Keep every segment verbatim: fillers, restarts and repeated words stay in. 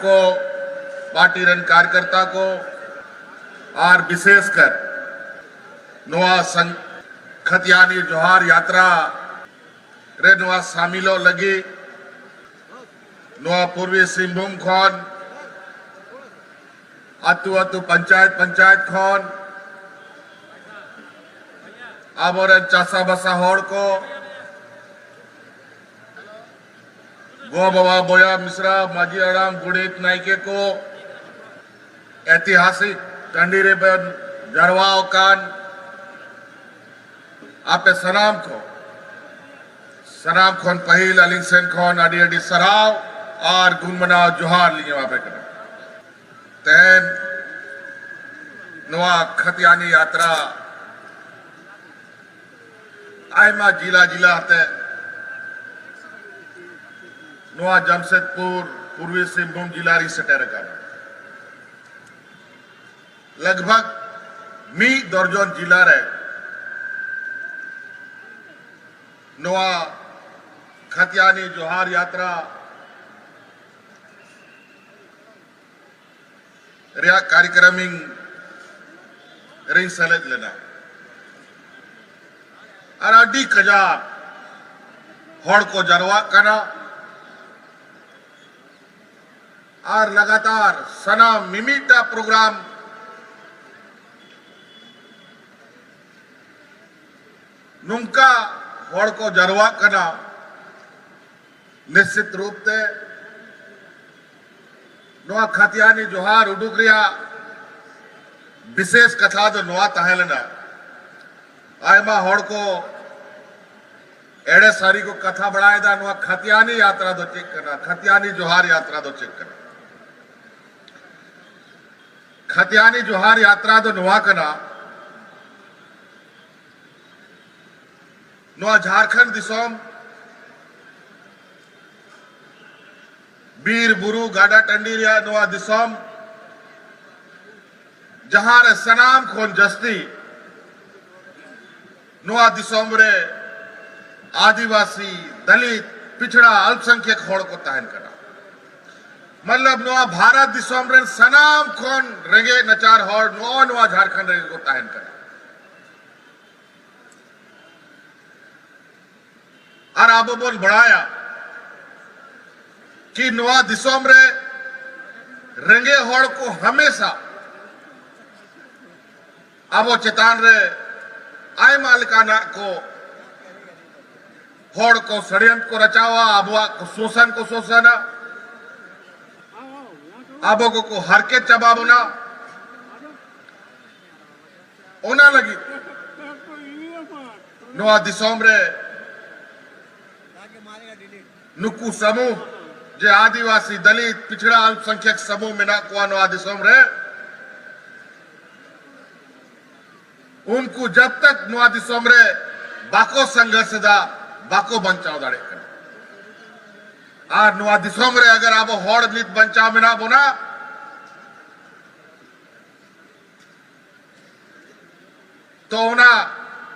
ᱠᱚ, ᱯᱟᱨᱴᱤ ᱨᱮᱱ ᱠᱟᱨᱭᱚᱠᱚᱨᱛᱟ ᱠᱚ, ᱟᱨ ᱵᱤᱥᱮᱥ ᱠᱟᱨ ᱱᱚᱣᱟ ᱥᱟᱝ-, ᱠᱷᱟᱛᱤᱭᱟᱱᱤ ᱡᱚᱦᱟᱨ ᱭᱟᱛᱨᱟ ᱨᱮ ᱱᱚᱣᱟ ᱥᱟᱢᱤᱞᱚᱜ ᱞᱟᱹᱜᱤᱫ ᱱᱚᱣᱟ ᱯᱩᱨᱵᱤ ᱥᱤᱝᱵᱷᱩᱢ ᱠᱷᱚᱱ ᱟᱹᱛᱩ ᱟᱹᱛᱩ, ᱯᱚᱧᱪᱟᱭᱮᱛ ᱯᱚᱧᱪᱟᱭᱮᱛ ᱠᱷᱚᱱ ᱟᱵᱚᱨᱮᱱ ᱪᱟᱥᱟᱵᱟᱥᱟ ᱦᱚᱲ ᱠᱚ, ᱜᱚ ᱵᱟᱵᱟ, ᱵᱚᱭᱦᱟ ᱢᱤᱥᱨᱟ, ᱢᱟᱹᱡᱷᱤ ᱦᱟᱲᱟᱢ, ᱜᱚᱰᱮᱛ, ᱱᱟᱭᱠᱮ ᱠᱚ, ᱮᱛᱤᱦᱟᱥᱤᱠ ᱴᱟᱺᱰᱤ ᱨᱮᱵᱚᱱ ᱡᱟᱨᱣᱟ ᱟᱠᱟᱱ ᱟᱯᱮ ᱥᱟᱱᱟᱢ ᱠᱚ, ᱥᱟᱱᱟᱢ ᱠᱷᱚᱱ ᱯᱟᱹᱦᱤᱞ ᱟᱹᱞᱤᱧ ᱥᱮᱱ ᱠᱷᱚᱱ ᱟᱹᱰᱤ ᱟᱹᱰᱤ ᱥᱟᱨᱦᱟᱣ ᱟᱨ ᱜᱩᱱ ᱢᱟᱱᱟᱣ ᱡᱚᱦᱟᱨ ᱞᱤᱧ ᱮᱢᱟ ᱯᱮ ᱠᱟᱱᱟ᱾ ᱛᱮᱦᱮᱧ ᱱᱚᱣᱟ ᱠᱷᱟᱛᱤᱭᱟᱱᱤ ᱭᱟᱛᱨᱟ ᱟᱭᱢᱟ ᱡᱤᱞᱟ ᱡᱤᱞᱟ ᱟᱛᱮ ᱱᱚᱣᱟ ᱡᱟᱢᱥᱮᱫᱽᱯᱩᱨ ᱯᱩᱨᱵᱤ ᱥᱤᱝᱵᱷᱩᱢ ᱡᱤᱞᱟ ᱨᱤᱧ ᱥᱮᱴᱮᱨ ᱟᱠᱟᱱᱟ᱾ ᱞᱟᱜᱽᱵᱷᱟᱜᱽ ᱢᱤᱫ ᱫᱚᱨᱡᱚᱱ ᱡᱤᱞᱟ ᱨᱮ ᱱᱚᱣᱟ ᱠᱷᱟᱛᱤᱭᱟᱱᱤ ᱡᱚᱦᱟᱨ ᱭᱟᱛᱨᱟ ᱨᱮᱭᱟᱜ ᱠᱟᱨᱭᱚᱠᱨᱚᱢ ᱤᱧ ᱨᱤᱧ ᱥᱮᱞᱮᱫ ᱞᱮᱱᱟ᱾ ᱟᱨ ᱟᱹᱰᱤ ᱠᱟᱡᱟᱠ ᱦᱚᱲ ᱠᱚ ᱡᱟᱨᱣᱟᱜ ᱠᱟᱱᱟ᱾ ᱟᱨ ᱞᱟᱜᱟᱛᱟᱨ ᱥᱟᱱᱟᱢ ᱢᱤᱢᱤᱫᱴᱟᱜ ᱯᱨᱳᱜᱨᱟᱢ ᱱᱚᱝᱠᱟ ᱦᱚᱲ ᱠᱚ ᱡᱟᱨᱣᱟᱜ ᱠᱟᱱᱟ, ᱱᱤᱥᱪᱤᱛ ᱨᱩᱯ ᱛᱮ ᱱᱚᱣᱟ ᱠᱷᱟᱛᱤᱭᱟᱱᱤ ᱡᱚᱦᱟᱨ ᱩᱰᱩᱠ ᱨᱮᱭᱟᱜ ᱵᱤᱥᱮᱥ ᱠᱟᱛᱷᱟ ᱫᱚ ᱱᱚᱣᱟ ᱛᱟᱦᱮᱸ ᱞᱮᱱᱟ, ᱟᱭᱢᱟ ᱦᱚᱲ ᱠᱚ ᱮᱲᱮ ᱥᱟᱹᱨᱤ ᱠᱚ ᱠᱟᱛᱷᱟ ᱵᱟᱲᱟᱭᱮᱫᱟ, ᱱᱚᱣᱟ ᱠᱷᱟᱛᱤᱭᱟᱱᱤ ᱭᱟᱛᱨᱟ ᱫᱚ ᱪᱮᱫ ᱠᱟᱱᱟ, ᱠᱷᱟᱛᱤᱭᱟᱱᱤ ᱡᱚᱦᱟᱨ ᱭᱟᱛᱨᱟ ᱫᱚ ᱪᱮᱫ ᱠᱟᱱᱟ? ᱠᱷᱟᱛᱤᱭᱟᱱᱤ ᱡᱚᱦᱟᱨ ᱭᱟᱛᱨᱟ ᱫᱚ ᱱᱚᱣᱟ ᱠᱟᱱᱟ, ᱱᱚᱣᱟ ᱡᱷᱟᱨᱠᱷᱚᱸᱰ ᱫᱤᱥᱚᱢ, ᱵᱤᱨ ᱵᱩᱨᱩ ᱜᱟᱰᱟ ᱴᱟᱺᱰᱤ ᱨᱮᱭᱟᱜ ᱱᱚᱣᱟ ᱫᱤᱥᱚᱢ, ᱡᱟᱦᱟᱸ ᱨᱮ ᱥᱟᱱᱟᱢ ᱠᱷᱚᱱ ᱡᱟᱹᱥᱛᱤ ᱱᱚᱣᱟ ᱫᱤᱥᱚᱢ ᱨᱮ ᱟᱹᱫᱤᱵᱟᱹᱥᱤ, ᱫᱟᱞᱤᱛ, ᱯᱤᱪᱷᱲᱟ, ᱟᱞᱯᱥᱚᱝᱠᱷᱭᱟᱠ ᱦᱚᱲ ᱠᱚ ᱛᱟᱦᱮᱱ ᱠᱟᱱᱟ᱾ ᱢᱚᱛᱞᱚᱵ, ᱱᱚᱣᱟ ᱵᱷᱟᱨᱚᱛ ᱫᱤᱥᱚᱢ ᱨᱮᱱ ᱥᱟᱱᱟᱢ ᱠᱷᱚᱱ ᱨᱮᱸᱜᱮᱡ ᱱᱟᱪᱟᱨ ᱦᱚᱲ ᱱᱚᱜᱼᱚ ᱱᱚᱣᱟ ᱡᱷᱟᱲᱠᱷᱚᱸᱰ ᱨᱮᱜᱮ ᱠᱚ ᱛᱟᱦᱮᱱ ᱠᱟᱱᱟ᱾ ᱟᱨ ᱟᱵᱚ ᱵᱚᱱ ᱵᱟᱲᱟᱭᱟ ᱠᱤ ᱱᱚᱣᱟ ᱫᱤᱥᱚᱢ ᱨᱮ ᱨᱮᱸᱜᱮᱡ ᱦᱚᱲ ᱠᱚ ᱦᱟᱢᱮᱥᱟ ᱟᱵᱚ ᱪᱮᱛᱟᱱ ᱨᱮ ᱟᱭᱢᱟ ᱞᱮᱠᱟᱱᱟᱜ ᱠᱚ, ᱦᱚᱲ ᱠᱚ ᱥᱟᱹᱲᱤᱭᱟᱹᱱᱛ ᱠᱚ ᱨᱟᱪᱟᱣᱟ, ᱟᱵᱚᱣᱟᱜ ᱠᱚ ᱥᱳᱥᱟᱱ ᱠᱚ ᱥᱳᱥᱟᱱᱟ, ᱟᱵᱚ ᱠᱚᱠᱚ ᱦᱟᱨᱠᱮᱛ ᱪᱟᱵᱟ ᱵᱚᱱᱟ᱾ ᱚᱱᱟ ᱞᱟᱹᱜᱤᱫ ᱱᱚᱣᱟ ᱫᱤᱥᱚᱢ ᱨᱮ ᱱᱩᱠᱩ ᱥᱟᱢᱩᱦ, ᱡᱮ ᱟᱹᱫᱤᱵᱟᱹᱥᱤ, ᱫᱟᱞᱤᱛ, ᱯᱤᱪᱷᱲᱟ, ᱟᱞᱯᱥᱚᱝᱠᱷᱭᱟᱠ ᱥᱟᱢᱩᱦ ᱢᱮᱱᱟᱜ ᱠᱚᱣᱟ ᱱᱚᱣᱟ ᱫᱤᱥᱚᱢ ᱨᱮ, ᱩᱱᱠᱩ ᱡᱟᱵ ᱛᱟᱠ ᱱᱚᱣᱟ ᱫᱤᱥᱚᱢ ᱨᱮ ᱵᱟᱠᱚ ᱥᱚᱝᱜᱷᱚᱨᱥ ᱮᱫᱟ, ᱵᱟᱠᱚ ᱵᱟᱧᱪᱟᱣ ᱫᱟᱲᱮᱭᱟᱜ ᱠᱟᱱᱟ᱾ ᱟᱨ ᱱᱚᱣᱟ ᱫᱤᱥᱚᱢ ᱨᱮ ᱟᱜᱟᱨ ᱟᱵᱚ ᱦᱚᱲ ᱱᱤᱛ ᱵᱟᱧᱪᱟᱣ ᱢᱮᱱᱟᱜ ᱵᱚᱱᱟ, ᱛᱚ ᱚᱱᱟ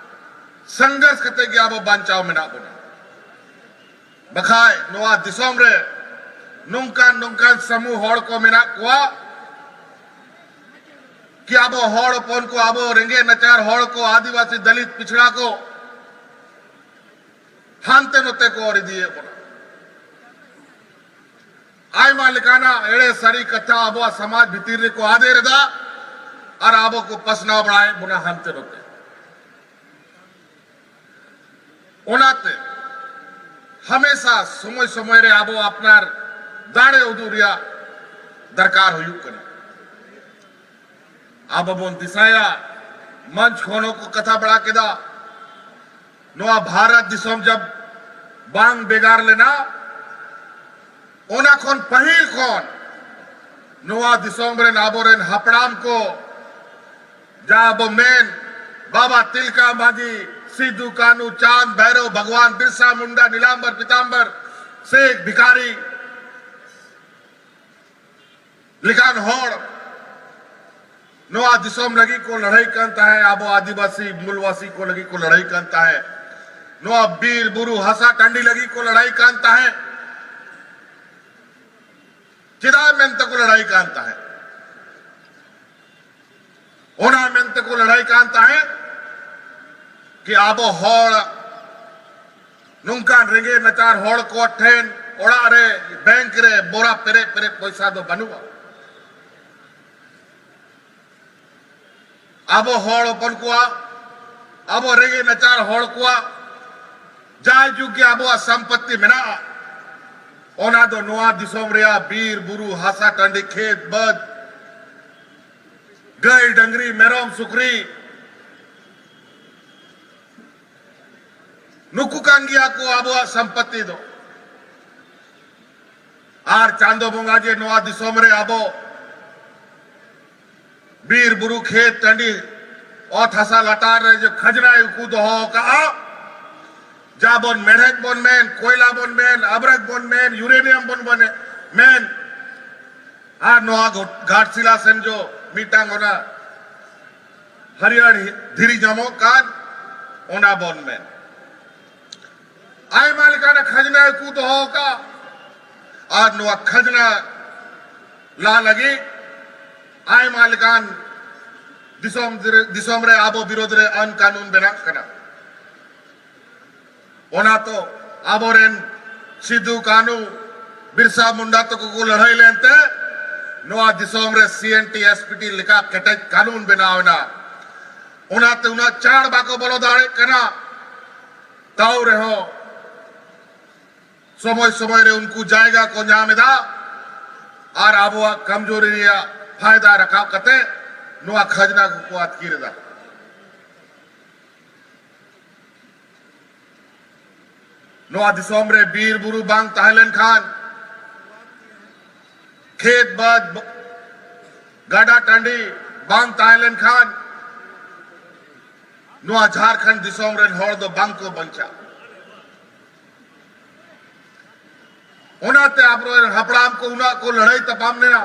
ᱥᱚᱝᱜᱷᱚᱨᱥ ᱠᱟᱛᱮ ᱜᱮ ᱟᱵᱚ ᱵᱟᱧᱪᱟᱣ ᱢᱮᱱᱟᱜ ᱵᱚᱱᱟ᱾ ᱵᱟᱠᱷᱟᱡ ᱱᱚᱣᱟ ᱫᱤᱥᱚᱢ ᱨᱮ ᱱᱚᱝᱠᱟᱱ ᱱᱚᱝᱠᱟᱱ ᱥᱟᱢᱩᱦ ᱦᱚᱲ ᱠᱚ ᱢᱮᱱᱟᱜ ᱠᱚᱣᱟ ᱠᱤ ᱟᱵᱚ ᱦᱚᱲ ᱦᱚᱯᱚᱱ ᱠᱚ, ᱟᱵᱚ ᱨᱮᱸᱜᱮᱡ ᱱᱟᱪᱟᱨ ᱦᱚᱲ ᱠᱚ, ᱟᱹᱫᱤᱵᱟᱹᱥᱤ, ᱫᱟᱞᱤᱛ, ᱯᱤᱪᱷᱲᱟ ᱠᱚ ᱦᱟᱱᱛᱮ ᱱᱚᱛᱮ ᱠᱚ ᱚᱨ ᱤᱫᱤᱭᱮᱫ ᱵᱚᱱᱟ᱾ ᱟᱭᱢᱟ ᱞᱮᱠᱟᱱᱟᱜ ᱮᱲᱮ ᱥᱟᱹᱨᱤ ᱠᱟᱛᱷᱟ ᱟᱵᱚᱣᱟᱜ ᱥᱚᱢᱟᱡᱽ ᱵᱷᱤᱛᱤᱨ ᱨᱮᱠᱚ ᱟᱫᱮᱨ ᱮᱫᱟ ᱟᱨ ᱟᱵᱚ ᱠᱚ ᱯᱟᱥᱱᱟᱣ ᱵᱟᱲᱟᱭᱮᱫ ᱵᱚᱱᱟ ᱦᱟᱱᱛᱮ ᱱᱚᱛᱮ᱾ ᱚᱱᱟᱛᱮ ᱦᱟᱢᱮᱥᱟ ᱥᱚᱢᱚᱭ ᱥᱚᱢᱚᱭ ᱨᱮ ᱟᱵᱚ ᱟᱯᱱᱟᱨ ᱫᱟᱲᱮ ᱩᱫᱩᱜ ᱨᱮᱭᱟᱜ ᱫᱚᱨᱠᱟᱨ ᱦᱩᱭᱩᱜ ᱠᱟᱱᱟ᱾ ᱟᱵᱚ ᱵᱚᱱ ᱫᱤᱥᱟᱹᱭᱟ, ᱢᱚᱧᱪ ᱠᱷᱚᱱ ᱦᱚᱸᱠᱚ ᱠᱟᱛᱷᱟ ᱵᱟᱲᱟ ᱠᱮᱫᱟ, ᱱᱚᱣᱟ ᱵᱷᱟᱨᱚᱛ ᱫᱤᱥᱚᱢ ᱡᱟᱵ ᱵᱟᱝ ᱵᱷᱮᱜᱟᱨ ᱞᱮᱱᱟ, ᱚᱱᱟ ᱠᱷᱚᱱ ᱯᱟᱹᱦᱤᱞ ᱠᱷᱚᱱ ᱱᱚᱣᱟ ᱫᱤᱥᱚᱢ ᱨᱮᱱ ᱟᱵᱚᱨᱮᱱ ᱦᱟᱯᱲᱟᱢ ᱠᱚ, ᱡᱟᱦᱟᱸ ᱵᱚ ᱢᱮᱱ, ᱵᱟᱵᱟ ᱛᱤᱞᱠᱟ ᱢᱟᱹᱡᱷᱤ, ᱥᱤᱫᱩ ᱠᱟᱹᱱᱦᱩ, ᱪᱟᱸᱫ ᱵᱷᱟᱭᱨᱳ, ᱵᱷᱟᱜᱽᱣᱟᱱ ᱵᱤᱨᱥᱟ ᱢᱩᱱᱰᱟ, ᱱᱤᱞᱟᱢᱵᱚᱨ ᱯᱤᱛᱟᱢᱵᱚᱨ, ᱥᱮᱠᱷ ᱵᱷᱤᱠᱟᱨᱤ ᱞᱮᱠᱟᱱ ᱦᱚᱲ ᱱᱚᱣᱟ ᱫᱤᱥᱚᱢ ᱞᱟᱹᱜᱤᱫ ᱠᱚ ᱞᱟᱹᱲᱦᱟᱹᱭ ᱠᱟᱱ ᱛᱟᱦᱮᱸᱫ, ᱟᱵᱚ ᱟᱹᱫᱤᱵᱟᱹᱥᱤ ᱢᱩᱞᱣᱟᱥᱤ ᱠᱚ ᱞᱟᱹᱜᱤᱫ ᱠᱚ ᱞᱟᱹᱲᱦᱟᱹᱭ ᱠᱟᱱ ᱛᱟᱦᱮᱸᱫ, ᱱᱚᱣᱟ ᱵᱤᱨ ᱵᱩᱨᱩ ᱦᱟᱥᱟ ᱴᱟᱺᱰᱤ ᱞᱟᱹᱜᱤᱫ ᱠᱚ ᱞᱟᱹᱲᱦᱟᱹᱭ ᱠᱟᱱ ᱛᱟᱦᱮᱸᱫ᱾ ᱪᱮᱫᱟᱜ ᱢᱮᱱᱛᱮ ᱠᱚ ᱞᱟᱹᱲᱦᱟᱹᱭ ᱠᱟᱱ ᱛᱟᱦᱮᱸᱫ? ᱚᱱᱟ ᱢᱮᱱᱛᱮ ᱠᱚ ᱞᱟᱹᱲᱦᱟᱹᱭ ᱠᱟᱱ ᱛᱟᱦᱮᱸᱫ ᱠᱤ ᱟᱵᱚ ᱦᱚᱲ ᱱᱚᱝᱠᱟᱱ ᱨᱮᱸᱜᱮᱡ ᱱᱟᱪᱟᱨ ᱦᱚᱲ ᱠᱚ ᱴᱷᱮᱱ ᱚᱲᱟᱜ ᱨᱮ, ᱵᱮᱝᱠ ᱨᱮ ᱵᱚᱨᱟ ᱯᱮᱨᱮᱡ ᱯᱮᱨᱮᱡ ᱯᱚᱭᱥᱟ ᱫᱚ ᱵᱟᱹᱱᱩᱜᱼᱟ᱾ ᱟᱵᱚ ᱦᱚᱲ ᱦᱚᱯᱚᱱ ᱠᱚᱣᱟᱜ, ᱟᱵᱚ ᱨᱮᱸᱜᱮᱡ ᱱᱟᱪᱟᱨ ᱦᱚᱲ ᱠᱚᱣᱟᱜ ᱡᱟᱭᱡᱩᱜᱽ ᱜᱮ ᱟᱵᱚᱣᱟᱜ ᱥᱚᱢᱯᱚᱛᱤ ᱢᱮᱱᱟᱜᱼᱟ, ᱚᱱᱟ ᱫᱚ ᱱᱚᱣᱟ ᱫᱤᱥᱚᱢ ᱨᱮᱭᱟᱜ ᱵᱤᱨ ᱵᱩᱨᱩ, ᱦᱟᱥᱟ ᱴᱟᱺᱰᱤ, ᱠᱷᱮᱛ ᱵᱟᱹᱫᱽ, ᱜᱟᱹᱭ ᱰᱟᱹᱝᱨᱤ, ᱢᱮᱨᱚᱢ ᱥᱩᱠᱨᱤ, ᱱᱩᱠᱩ ᱠᱟᱱ ᱜᱮᱭᱟ ᱠᱚ ᱟᱵᱚᱣᱟᱜ ᱥᱚᱢᱯᱚᱛᱤ ᱫᱚ᱾ ᱟᱨ ᱪᱟᱸᱫᱚ ᱵᱚᱸᱜᱟ ᱡᱮ ᱱᱚᱣᱟ ᱫᱤᱥᱚᱢ ᱨᱮ ᱟᱵᱚ ᱵᱤᱨ ᱵᱩᱨᱩ, ᱠᱷᱮᱛ ᱴᱟᱺᱰᱤ, ᱚᱛ ᱦᱟᱥᱟ ᱞᱟᱛᱟᱨ ᱨᱮ ᱡᱮ ᱠᱷᱟᱡᱽᱱᱟᱭ ᱩᱠᱩ ᱫᱚᱦᱚ ᱟᱠᱟᱫᱼᱟ, ᱡᱟ ᱵᱚᱱ ᱢᱮᱲᱦᱮᱫ ᱵᱚᱱ ᱢᱮᱱ, ᱠᱚᱭᱞᱟ ᱵᱚᱱ ᱢᱮᱱ, ᱟᱵᱨᱮᱠ ᱵᱚᱱ ᱢᱮᱱ, ᱤᱭᱩᱨᱮᱱᱤᱭᱟᱢ ᱵᱚᱱ ᱢᱮᱱ, ᱟᱨ ᱱᱚᱣᱟ ᱜᱷᱚ-, ᱜᱷᱟᱴᱥᱤᱞᱟ ᱥᱮᱱ ᱡᱚ ᱢᱤᱫᱴᱟᱝ ᱚᱱᱟ ᱦᱟᱹᱨᱭᱟᱹᱲ ᱫᱷᱤᱨᱤ ᱧᱟᱢᱚᱜ ᱠᱟᱱ, ᱚᱱᱟ ᱵᱚᱱ ᱢᱮᱱ᱾ ᱟᱭᱢᱟ ᱞᱮᱠᱟᱱᱟᱜ ᱠᱷᱟᱡᱽᱱᱟ ᱠᱚ ᱫᱚᱦᱚ ᱟᱠᱟᱫ, ᱟᱨ ᱱᱚᱣᱟ ᱠᱷᱟᱡᱽᱱᱟ ᱞᱟ ᱞᱟᱹᱜᱤᱫ ᱟᱭᱢᱟ ᱞᱮᱠᱟᱱ ᱫᱤᱥᱚᱢ ᱨᱮ, ᱫᱤᱥᱚᱢ ᱨᱮ ᱟᱵᱚ ᱵᱤᱨᱳᱫᱷ ᱨᱮ ᱟᱹᱱ ᱠᱟᱹᱱᱩᱱ ᱵᱮᱱᱟᱜ ᱠᱟᱱᱟ᱾ ᱚᱱᱟ ᱛᱚ ᱟᱵᱚᱨᱮᱱ ᱥᱤᱫᱩ, ᱠᱟᱹᱱᱦᱩ, ᱵᱤᱨᱥᱟ ᱢᱩᱱᱰᱟ ᱛᱟᱠᱚ ᱠᱚ ᱞᱟᱹᱲᱦᱟᱹᱭ ᱞᱮᱱᱛᱮ ᱱᱚᱣᱟ ᱫᱤᱥᱚᱢ ᱨᱮ ᱥᱤ N T, S P T ᱞᱮᱠᱟ ᱠᱮᱴᱮᱡ ᱠᱟᱹᱱᱩᱱ ᱵᱮᱱᱟᱣ ᱮᱱᱟ᱾ ᱚᱱᱟᱛᱮ ᱩᱱᱟᱹᱜ ᱪᱟᱬ ᱵᱟᱠᱚ ᱵᱚᱞᱚ ᱫᱟᱲᱮᱭᱟᱜ ᱠᱟᱱᱟ᱾ ᱛᱟᱣ ᱨᱮᱦᱚᱸ ᱥᱚᱢᱚᱭ ᱥᱚᱢᱚᱭ ᱨᱮ ᱩᱱᱠᱩ ᱡᱟᱭᱜᱟ ᱠᱚ ᱧᱟᱢ ᱮᱫᱟ ᱟᱨ ᱟᱵᱚᱣᱟᱜ ᱠᱟᱢᱡᱳᱨᱤ ᱨᱮᱭᱟᱜ ᱯᱷᱟᱭᱫᱟ ᱨᱟᱠᱟᱵ ᱠᱟᱛᱮ ᱱᱚᱣᱟ ᱠᱷᱟᱡᱽᱱᱟ ᱠᱚᱠᱚ ᱟᱹᱛᱠᱤᱨ ᱮᱫᱟ᱾ ᱱᱚᱣᱟ ᱫᱤᱥᱚᱢ ᱨᱮ ᱵᱤᱨ ᱵᱩᱨᱩ ᱵᱟᱝ ᱛᱟᱦᱮᱸ ᱞᱮᱱᱠᱷᱟᱱ, ᱠᱷᱮᱛ ᱵᱟᱹᱫᱽ, ᱜᱟᱰᱟ ᱴᱟᱺᱰᱤ ᱵᱟᱝ ᱛᱟᱦᱮᱸ ᱞᱮᱱᱠᱷᱟᱱ, ᱱᱚᱣᱟ ᱡᱷᱟᱲᱠᱷᱚᱸᱰ ᱫᱤᱥᱚᱢ ᱨᱮᱱ ᱦᱚᱲ ᱫᱚ ᱵᱟᱝ ᱠᱚ ᱵᱟᱧᱪᱟᱜᱼᱟ᱾ ᱚᱱᱟᱛᱮ ᱟᱵᱚᱨᱮᱱ ᱦᱟᱯᱲᱟᱢ ᱠᱚ ᱩᱱᱟᱹᱜ ᱠᱚ ᱞᱟᱹᱲᱦᱟᱹᱭ ᱛᱟᱯᱟᱢ ᱞᱮᱱᱟ᱾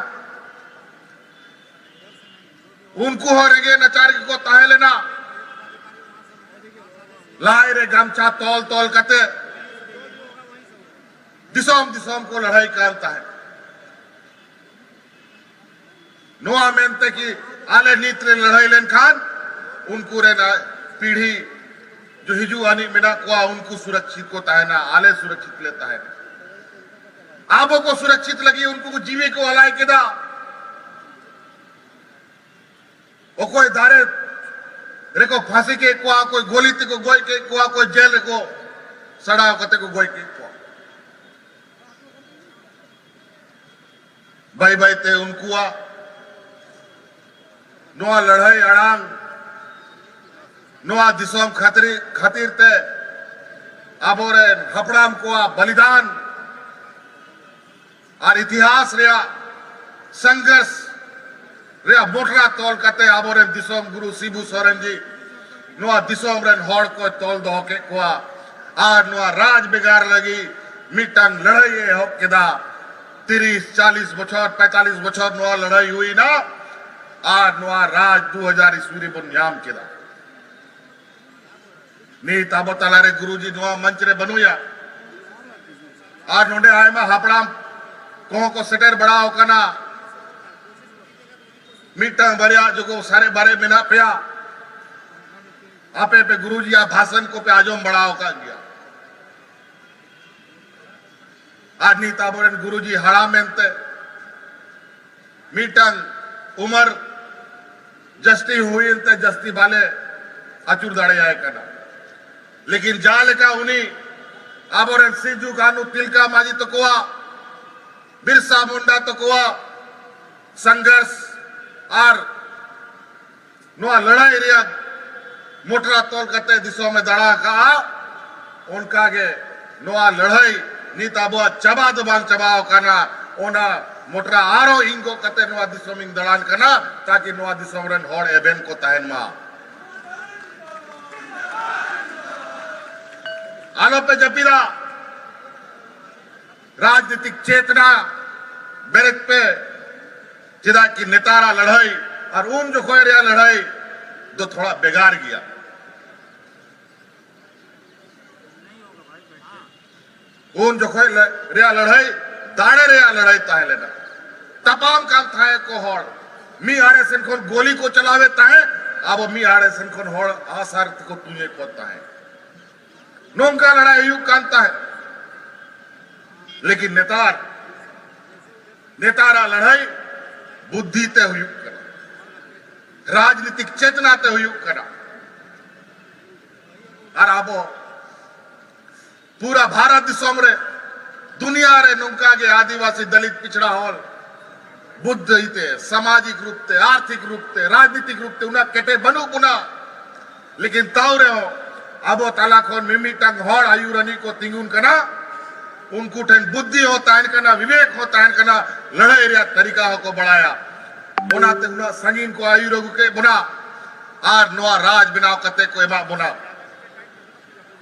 ᱩᱱᱠᱩ ᱦᱚᱸ ᱨᱮᱸᱜᱮᱡ ᱱᱟᱪᱟᱨ ᱜᱮᱠᱚ ᱛᱟᱦᱮᱸ ᱞᱮᱱᱟ᱾ ᱞᱟᱡ ᱨᱮ ᱜᱟᱢᱪᱷᱟ ᱛᱚᱞ ᱛᱚᱞ ᱠᱟᱛᱮ ᱫᱤᱥᱚᱢ ᱫᱤᱥᱚᱢ ᱠᱚ ᱞᱟᱹᱲᱦᱟᱹᱭ ᱠᱟᱱ ᱛᱟᱦᱮᱸᱫ᱾ ᱱᱚᱣᱟ ᱢᱮᱱᱛᱮ ᱠᱤ ᱟᱞᱮ ᱱᱤᱛ ᱨᱮ ᱞᱟᱹᱲᱦᱟᱹᱭ ᱞᱮᱱᱠᱷᱟᱱ ᱩᱱᱠᱩ ᱨᱮᱱ ᱯᱤᱲᱦᱤ ᱡᱚ ᱦᱤᱡᱩᱜ ᱟᱹᱱᱤᱡ ᱢᱮᱱᱟᱜ ᱠᱚᱣᱟ, ᱩᱱᱠᱩ ᱥᱩᱨᱚᱠᱪᱷᱤᱛ ᱠᱚ ᱛᱟᱦᱮᱱᱟ, ᱟᱞᱮ ᱥᱩᱨᱚᱠᱪᱷᱤᱛ ᱞᱮ ᱛᱟᱦᱮᱱᱟ᱾ ᱟᱵᱚ ᱠᱚ ᱥᱩᱨᱚᱠᱪᱷᱤᱛ ᱞᱟᱹᱜᱤᱫ ᱩᱱᱠᱩ ᱠᱚ ᱡᱤᱣᱤ ᱠᱚ ᱟᱞᱟᱭ ᱠᱮᱫᱟ᱾ ᱚᱠᱚᱭ ᱫᱟᱨᱮ ᱨᱮᱠᱚ ᱯᱷᱟᱸᱥᱤ ᱠᱮᱫ ᱠᱚᱣᱟ, ᱚᱠᱚᱭ ᱜᱚᱞᱤ ᱛᱮᱠᱚ ᱜᱚᱡ ᱠᱮᱫ ᱠᱚᱣᱟ, ᱚᱠᱚᱭ ᱡᱮᱞ ᱨᱮᱠᱚ ᱥᱟᱲᱟᱣ ᱠᱟᱛᱮ ᱠᱚ ᱜᱚᱡ ᱠᱮᱫ ᱠᱚᱣᱟ᱾ ᱵᱟᱹᱭ ᱵᱟᱹᱭ ᱛᱮ ᱩᱱᱠᱩᱣᱟᱜ ᱱᱚᱣᱟ ᱞᱟᱹᱲᱦᱟᱹᱭ ᱟᱲᱟᱝ, ᱱᱚᱣᱟ ᱫᱤᱥᱚᱢ ᱠᱷᱟᱹᱛᱤᱨ, ᱠᱷᱟᱹᱛᱤᱨ ᱛᱮ ᱟᱵᱚᱨᱮᱱ ᱦᱟᱯᱲᱟᱢ ᱠᱚᱣᱟᱜ ᱵᱚᱞᱤᱫᱟᱱ ᱟᱨ ᱤᱛᱤᱦᱟᱥ ᱨᱮᱭᱟᱜ ᱥᱚᱝᱜᱷᱚᱨᱥ ᱨᱮᱭᱟᱜ ᱢᱚᱴᱨᱟ ᱛᱚᱞ ᱠᱟᱛᱮ ᱟᱵᱚᱨᱮᱱ ᱫᱤᱥᱚᱢ ᱜᱩᱨᱩ ᱥᱤᱵᱩ ᱥᱚᱨᱮᱱ ᱡᱤ ᱱᱚᱣᱟ ᱫᱤᱥᱚᱢ ᱨᱮᱱ ᱦᱚᱲ ᱠᱚ ᱛᱚᱞ ᱫᱚᱦᱚ ᱠᱮᱫ ᱠᱚᱣᱟ ᱟᱨ ᱱᱚᱣᱟ ᱨᱟᱡᱽ ᱵᱷᱮᱜᱟᱨ ᱞᱟᱹᱜᱤᱫ ᱢᱤᱫᱴᱟᱝ ᱞᱟᱹᱲᱦᱟᱹᱭ ᱮ ᱮᱦᱚᱵ ᱠᱮᱫᱟ᱾ ᱛᱤᱨᱤᱥ, ᱪᱟᱞᱤᱥ ᱵᱚᱪᱷᱚᱨ, ᱯᱮᱸᱛᱟᱞᱤᱥ ᱵᱚᱪᱷᱚᱨ ᱱᱚᱣᱟ ᱞᱟᱹᱲᱦᱟᱹᱭ ᱦᱩᱭᱱᱟ ᱟᱨ ᱱᱚᱣᱟ ᱨᱟᱡᱽ ᱫᱩ ᱦᱟᱡᱟᱨ ᱤᱥᱣᱤ ᱨᱮᱵᱚᱱ ᱧᱟᱢ ᱠᱮᱫᱟ᱾ ᱱᱤᱛ ᱟᱵᱚ ᱛᱟᱞᱟᱨᱮ ᱜᱩᱨᱩᱡᱤ ᱱᱚᱣᱟ ᱢᱚᱧᱪ ᱨᱮ ᱵᱟᱹᱱᱩᱭᱟ᱾ ᱟᱨ ᱱᱚᱰᱮ ᱟᱭᱢᱟ ᱦᱟᱯᱲᱟᱢ ᱠᱚᱦᱚᱸ ᱠᱚ ᱥᱮᱴᱮᱨ ᱵᱟᱲᱟ ᱟᱠᱟᱱᱟ᱾ ᱢᱤᱫᱴᱟᱝ ᱵᱟᱨᱭᱟ ᱡᱩᱜᱩ ᱥᱟᱨᱮ ᱵᱟᱨᱮ ᱢᱮᱱᱟᱜ ᱯᱮᱭᱟ, ᱟᱯᱮ ᱯᱮ ᱜᱩᱨᱩᱡᱤᱭᱟᱜ ᱵᱷᱟᱥᱚᱱ ᱠᱚᱯᱮ ᱟᱸᱡᱚᱢ ᱵᱟᱲᱟ ᱟᱠᱟᱫ ᱜᱮᱭᱟ᱾ ᱟᱨ ᱱᱤᱛ ᱟᱵᱚᱨᱮᱱ ᱜᱩᱨᱩᱡᱤ ᱦᱟᱲᱟᱢ ᱮᱱᱛᱮ ᱢᱤᱫᱴᱟᱝ ᱩᱢᱟᱹᱨ ᱡᱟᱹᱥᱛᱤ ᱦᱩᱭᱮᱱ ᱛᱮ ᱡᱟᱹᱥᱛᱤ ᱵᱟᱞᱮ ᱟᱹᱪᱩᱨ ᱫᱟᱲᱮᱭᱟᱭ ᱠᱟᱱᱟ᱾ ᱞᱮᱠᱤᱱ ᱡᱟᱦᱟᱸ ᱞᱮᱠᱟ ᱩᱱᱤ ᱟᱵᱚᱨᱮᱱ ᱥᱤᱫᱩ ᱠᱟᱹᱱᱦᱩ ᱛᱤᱞᱠᱟ ᱢᱟᱹᱡᱷᱤ ᱛᱟᱠᱚᱣᱟᱜ, ᱵᱤᱨᱥᱟ ᱢᱩᱱᱰᱟ ᱛᱟᱠᱚᱣᱟᱜ ᱥᱚᱝᱜᱷᱚᱨᱥ ᱟᱨ ᱱᱚᱣᱟ ᱞᱟᱹᱲᱦᱟᱹᱭ ᱨᱮᱭᱟᱜ ᱢᱚᱴᱨᱟ ᱛᱚᱞ ᱠᱟᱛᱮ ᱫᱤᱥᱚᱢᱮ ᱫᱟᱬᱟ ᱟᱠᱟᱫᱼᱟ, ᱚᱱᱠᱟᱜᱮ ᱱᱚᱣᱟ ᱞᱟᱹᱲᱦᱟᱹᱭ ᱱᱤᱛ ᱟᱵᱚᱣᱟᱜ ᱪᱟᱵᱟ ᱫᱚ ᱵᱟᱝ ᱪᱟᱵᱟ ᱟᱠᱟᱱᱟ᱾ ᱚᱱᱟ ᱢᱚᱴᱨᱟ ᱟᱨᱚ ᱤᱧ ᱜᱚᱜ ᱠᱟᱛᱮ ᱱᱚᱣᱟ ᱫᱤᱥᱚᱢ ᱤᱧ ᱫᱟᱬᱟᱱ ᱠᱟᱱᱟ, ᱛᱟᱠᱤ ᱱᱚᱣᱟ ᱫᱤᱥᱚᱢ ᱨᱮᱱ ᱦᱚᱲ ᱮᱵᱷᱮᱱ ᱠᱚ ᱛᱟᱦᱮᱱ ᱢᱟ᱾ ᱟᱞᱚᱯᱮ ᱡᱟᱹᱯᱤᱫᱟ, ᱨᱟᱡᱽᱱᱤᱛᱤᱠ ᱪᱮᱛᱱᱟ ᱵᱮᱨᱮᱫ ᱯᱮ᱾ ᱪᱮᱫᱟᱜ ᱠᱤ ᱱᱮᱛᱟᱨᱟᱜ ᱞᱟᱹᱲᱦᱟᱹᱭ ᱟᱨ ᱩᱱ ᱡᱚᱠᱷᱚᱱ ᱨᱮᱭᱟᱜ ᱞᱟᱹᱲᱦᱟᱹᱭ ᱫᱚ ᱛᱷᱚᱲᱟ ᱵᱷᱮᱜᱟᱨ ᱜᱮᱭᱟ᱾ ᱩᱱ ᱡᱚᱠᱷᱚᱱ ᱞᱮ-, ᱨᱮᱭᱟᱜ ᱞᱟᱹᱲᱦᱟᱹᱭ ᱫᱟᱲᱮ ᱨᱮᱭᱟᱜ ᱞᱟᱹᱲᱦᱟᱹᱭ ᱛᱟᱦᱮᱸ ᱞᱮᱱᱟ᱾ ᱛᱟᱯᱟᱢ ᱠᱟᱱ ᱛᱟᱦᱮᱸ ᱠᱚ ᱦᱚᱲ, ᱢᱤᱫ ᱟᱲᱮ ᱥᱮᱱ ᱠᱷᱚᱱ ᱜᱚᱞᱤ ᱠᱚ ᱪᱟᱞᱟᱣᱮᱫ ᱛᱟᱦᱮᱸᱫ, ᱟᱵᱚ ᱢᱤᱫ ᱟᱲᱮ ᱥᱮᱱ ᱠᱷᱚᱱ ᱦᱚᱲ ᱟᱥᱟᱨ ᱛᱮᱠᱚ ᱛᱩᱧᱮᱫ ᱠᱚ ᱛᱟᱦᱮᱸᱫ᱾ ᱱᱚᱝᱠᱟ ᱞᱟᱲᱟᱭ ᱦᱩᱭᱩᱜ ᱠᱟᱱ ᱛᱟᱦᱮᱸᱫ᱾ ᱞᱮᱠᱤᱱ ᱱᱮᱛᱟᱨ, ᱱᱮᱛᱟᱨᱟᱜ ᱞᱟᱲᱟᱭ ᱵᱩᱫᱽᱫᱷᱤ ᱛᱮ ᱦᱩᱭᱩᱜ ᱠᱟᱱᱟ, ᱨᱟᱡᱽᱱᱤᱛᱤᱠ ᱪᱮᱛᱱᱟ ᱛᱮ ᱦᱩᱭᱩᱜ ᱠᱟᱱᱟ᱾ ᱟᱨ ᱟᱵᱚ ᱯᱩᱨᱟ ᱵᱷᱟᱨᱚᱛ ᱫᱤᱥᱚᱢ ᱨᱮ, ᱫᱩᱱᱤᱭᱟ ᱨᱮ ᱱᱚᱝᱠᱟ ᱜᱮ ᱟᱹᱫᱤᱵᱟᱹᱥᱤ, ᱫᱚᱞᱤᱛ, ᱯᱤᱪᱷᱲᱟ ᱦᱚᱲ ᱵᱩᱫᱽᱫᱷᱤ ᱛᱮ, ᱥᱟᱢᱟᱡᱤᱠ ᱨᱩᱯ ᱛᱮ, ᱟᱨᱛᱷᱤᱠ ᱨᱩᱯ ᱛᱮ, ᱨᱟᱡᱽᱱᱤᱛᱤᱠ ᱨᱩᱯ ᱛᱮ ᱩᱱᱟᱹᱜ ᱠᱮᱴᱮᱡ ᱵᱟᱹᱱᱩᱜ ᱵᱚᱱᱟ᱾ ᱞᱮᱠᱤᱱ ᱛᱟᱣ ᱨᱮᱦᱚᱸ ᱟᱵᱚ ᱛᱟᱞᱟ ᱠᱷᱚᱱ ᱢᱤᱢᱤᱫᱴᱟᱝ ᱦᱚᱲ ᱟᱹᱭᱩᱨᱟᱹᱱᱤᱡ ᱠᱚ ᱛᱤᱸᱜᱩᱱ ᱠᱟᱱᱟ, ᱩᱱᱠᱩ ᱴᱷᱮᱱ ᱵᱩᱫᱽᱫᱷᱤ ᱦᱚᱸ ᱛᱟᱦᱮᱱ ᱠᱟᱱᱟ, ᱵᱤᱵᱮᱠ ᱦᱚᱸ ᱛᱟᱦᱮᱱ ᱠᱟᱱᱟ, ᱞᱟᱹᱲᱦᱟᱹᱭ ᱨᱮᱭᱟᱜ ᱛᱟᱹᱨᱤᱠᱟ ᱦᱚᱸᱠᱚ ᱵᱟᱲᱟᱭᱟ᱾ ᱚᱱᱟᱛᱮ ᱩᱱᱟᱹᱜ ᱥᱟᱺᱜᱤᱧ ᱠᱚ ᱟᱹᱭᱩᱨ ᱟᱹᱜᱩ ᱠᱮᱫ ᱵᱚᱱᱟ ᱟᱨ ᱱᱚᱣᱟ ᱨᱟᱡᱽ ᱵᱮᱱᱟᱣ ᱠᱟᱛᱮ ᱠᱚ ᱮᱢᱟᱜ ᱵᱚᱱᱟ᱾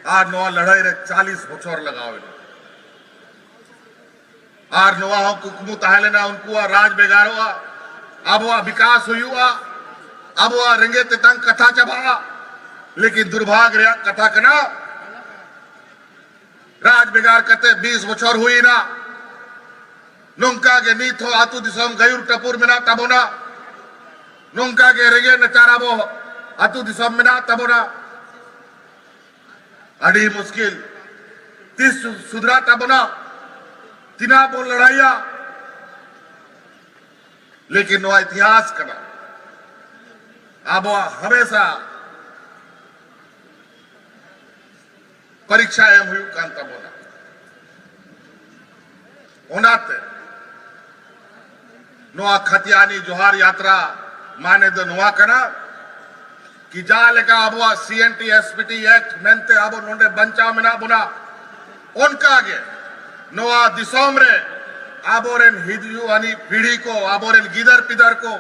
ᱟᱨ ᱱᱚᱣᱟ ᱞᱟᱹᱲᱦᱟᱹᱭ ᱨᱮ ᱪᱟᱞᱤᱥ ᱵᱚᱪᱷᱚᱨ ᱞᱟᱜᱟᱣ ᱮᱱᱟ᱾ ᱟᱨ ᱱᱚᱣᱟ ᱦᱚᱸ ᱠᱩᱠᱢᱩ ᱛᱟᱦᱮᱸ ᱞᱮᱱᱟ, ᱩᱱᱠᱩᱣᱟᱜ ᱨᱟᱡᱽ ᱵᱷᱮᱜᱟᱨᱚᱜᱼᱟ, ᱟᱵᱚᱣᱟᱜ ᱵᱤᱠᱟᱥ ᱦᱩᱭᱩᱜᱼᱟ, ᱟᱵᱚᱣᱟᱜ ᱨᱮᱸᱜᱮᱡ ᱛᱮᱛᱟᱝ ᱠᱟᱛᱷᱟ ᱪᱟᱵᱟᱜᱼᱟ᱾ ᱞᱮᱠᱤᱱ ᱫᱩᱨᱵᱷᱟᱜᱽ ᱨᱮᱭᱟᱜ ᱠᱟᱛᱷᱟ ᱠᱟᱱᱟ, ᱨᱟᱡᱽ ᱵᱷᱮᱜᱟᱨ ᱠᱟᱛᱮ ᱵᱤᱥ ᱵᱚᱪᱷᱚᱨ ᱦᱩᱭᱮᱱᱟ, ᱱᱚᱝᱠᱟ ᱜᱮ ᱱᱤᱛ ᱦᱚᱸ ᱟᱹᱛᱩ ᱫᱤᱥᱚᱢ ᱜᱟᱹᱭᱩᱨ ᱴᱟᱹᱯᱩᱨ ᱢᱮᱱᱟᱜ ᱛᱟᱵᱚᱱᱟ, ᱱᱚᱝᱠᱟ ᱜᱮ ᱨᱮᱸᱜᱮᱡ ᱱᱟᱪᱟᱨ ᱟᱵᱚ ᱟᱹᱛᱩ ᱫᱤᱥᱚᱢ ᱢᱮᱱᱟᱜ ᱛᱟᱵᱚᱱᱟ᱾ ᱟᱹᱰᱤ ᱢᱩᱥᱠᱤᱞ᱾ ᱛᱤᱥ ᱥᱩᱫᱷᱨᱟᱜ ᱛᱟᱵᱚᱱᱟ? ᱛᱤᱱᱟᱹᱜ ᱵᱚᱱ ᱞᱟᱲᱟᱭᱟ? ᱞᱮᱠᱤᱱ ᱱᱚᱣᱟ ᱤᱛᱤᱦᱟᱥ ᱠᱟᱱᱟ, ᱟᱵᱚᱣᱟᱜ ᱦᱟᱢᱮᱥᱟ ᱯᱚᱨᱤᱠᱷᱟ ᱮᱢ ᱦᱩᱭᱩᱜ ᱠᱟᱱ ᱛᱟᱵᱚᱱᱟ᱾ ᱚᱱᱟᱛᱮ ᱱᱚᱣᱟ ᱠᱷᱟᱛᱤᱭᱟᱱᱤ ᱡᱚᱦᱟᱨ ᱭᱟᱛᱨᱟ ᱢᱟᱱᱮ ᱫᱚ ᱱᱚᱣᱟ ᱠᱟᱱᱟ ᱠᱤ ᱡᱟᱦᱟᱸ ᱞᱮᱠᱟ ᱟᱵᱚᱣᱟᱜ C N T S P T act ᱢᱮᱱᱛᱮ ᱟᱵᱚ ᱱᱚᱰᱮ ᱵᱟᱧᱪᱟᱣ ᱢᱮᱱᱟᱜ ᱵᱚᱱᱟ, ᱚᱱᱠᱟ ᱜᱮ ᱱᱚᱣᱟ ᱫᱤᱥᱚᱢ ᱨᱮ ᱟᱵᱚᱨᱮᱱ ᱦᱤᱡᱩᱜ ᱟᱹᱱᱤᱡ ᱯᱤᱲᱦᱤ ᱠᱚ, ᱟᱵᱚᱨᱮᱱ ᱜᱤᱫᱟᱹᱨ ᱯᱤᱫᱟᱹᱨ ᱠᱚ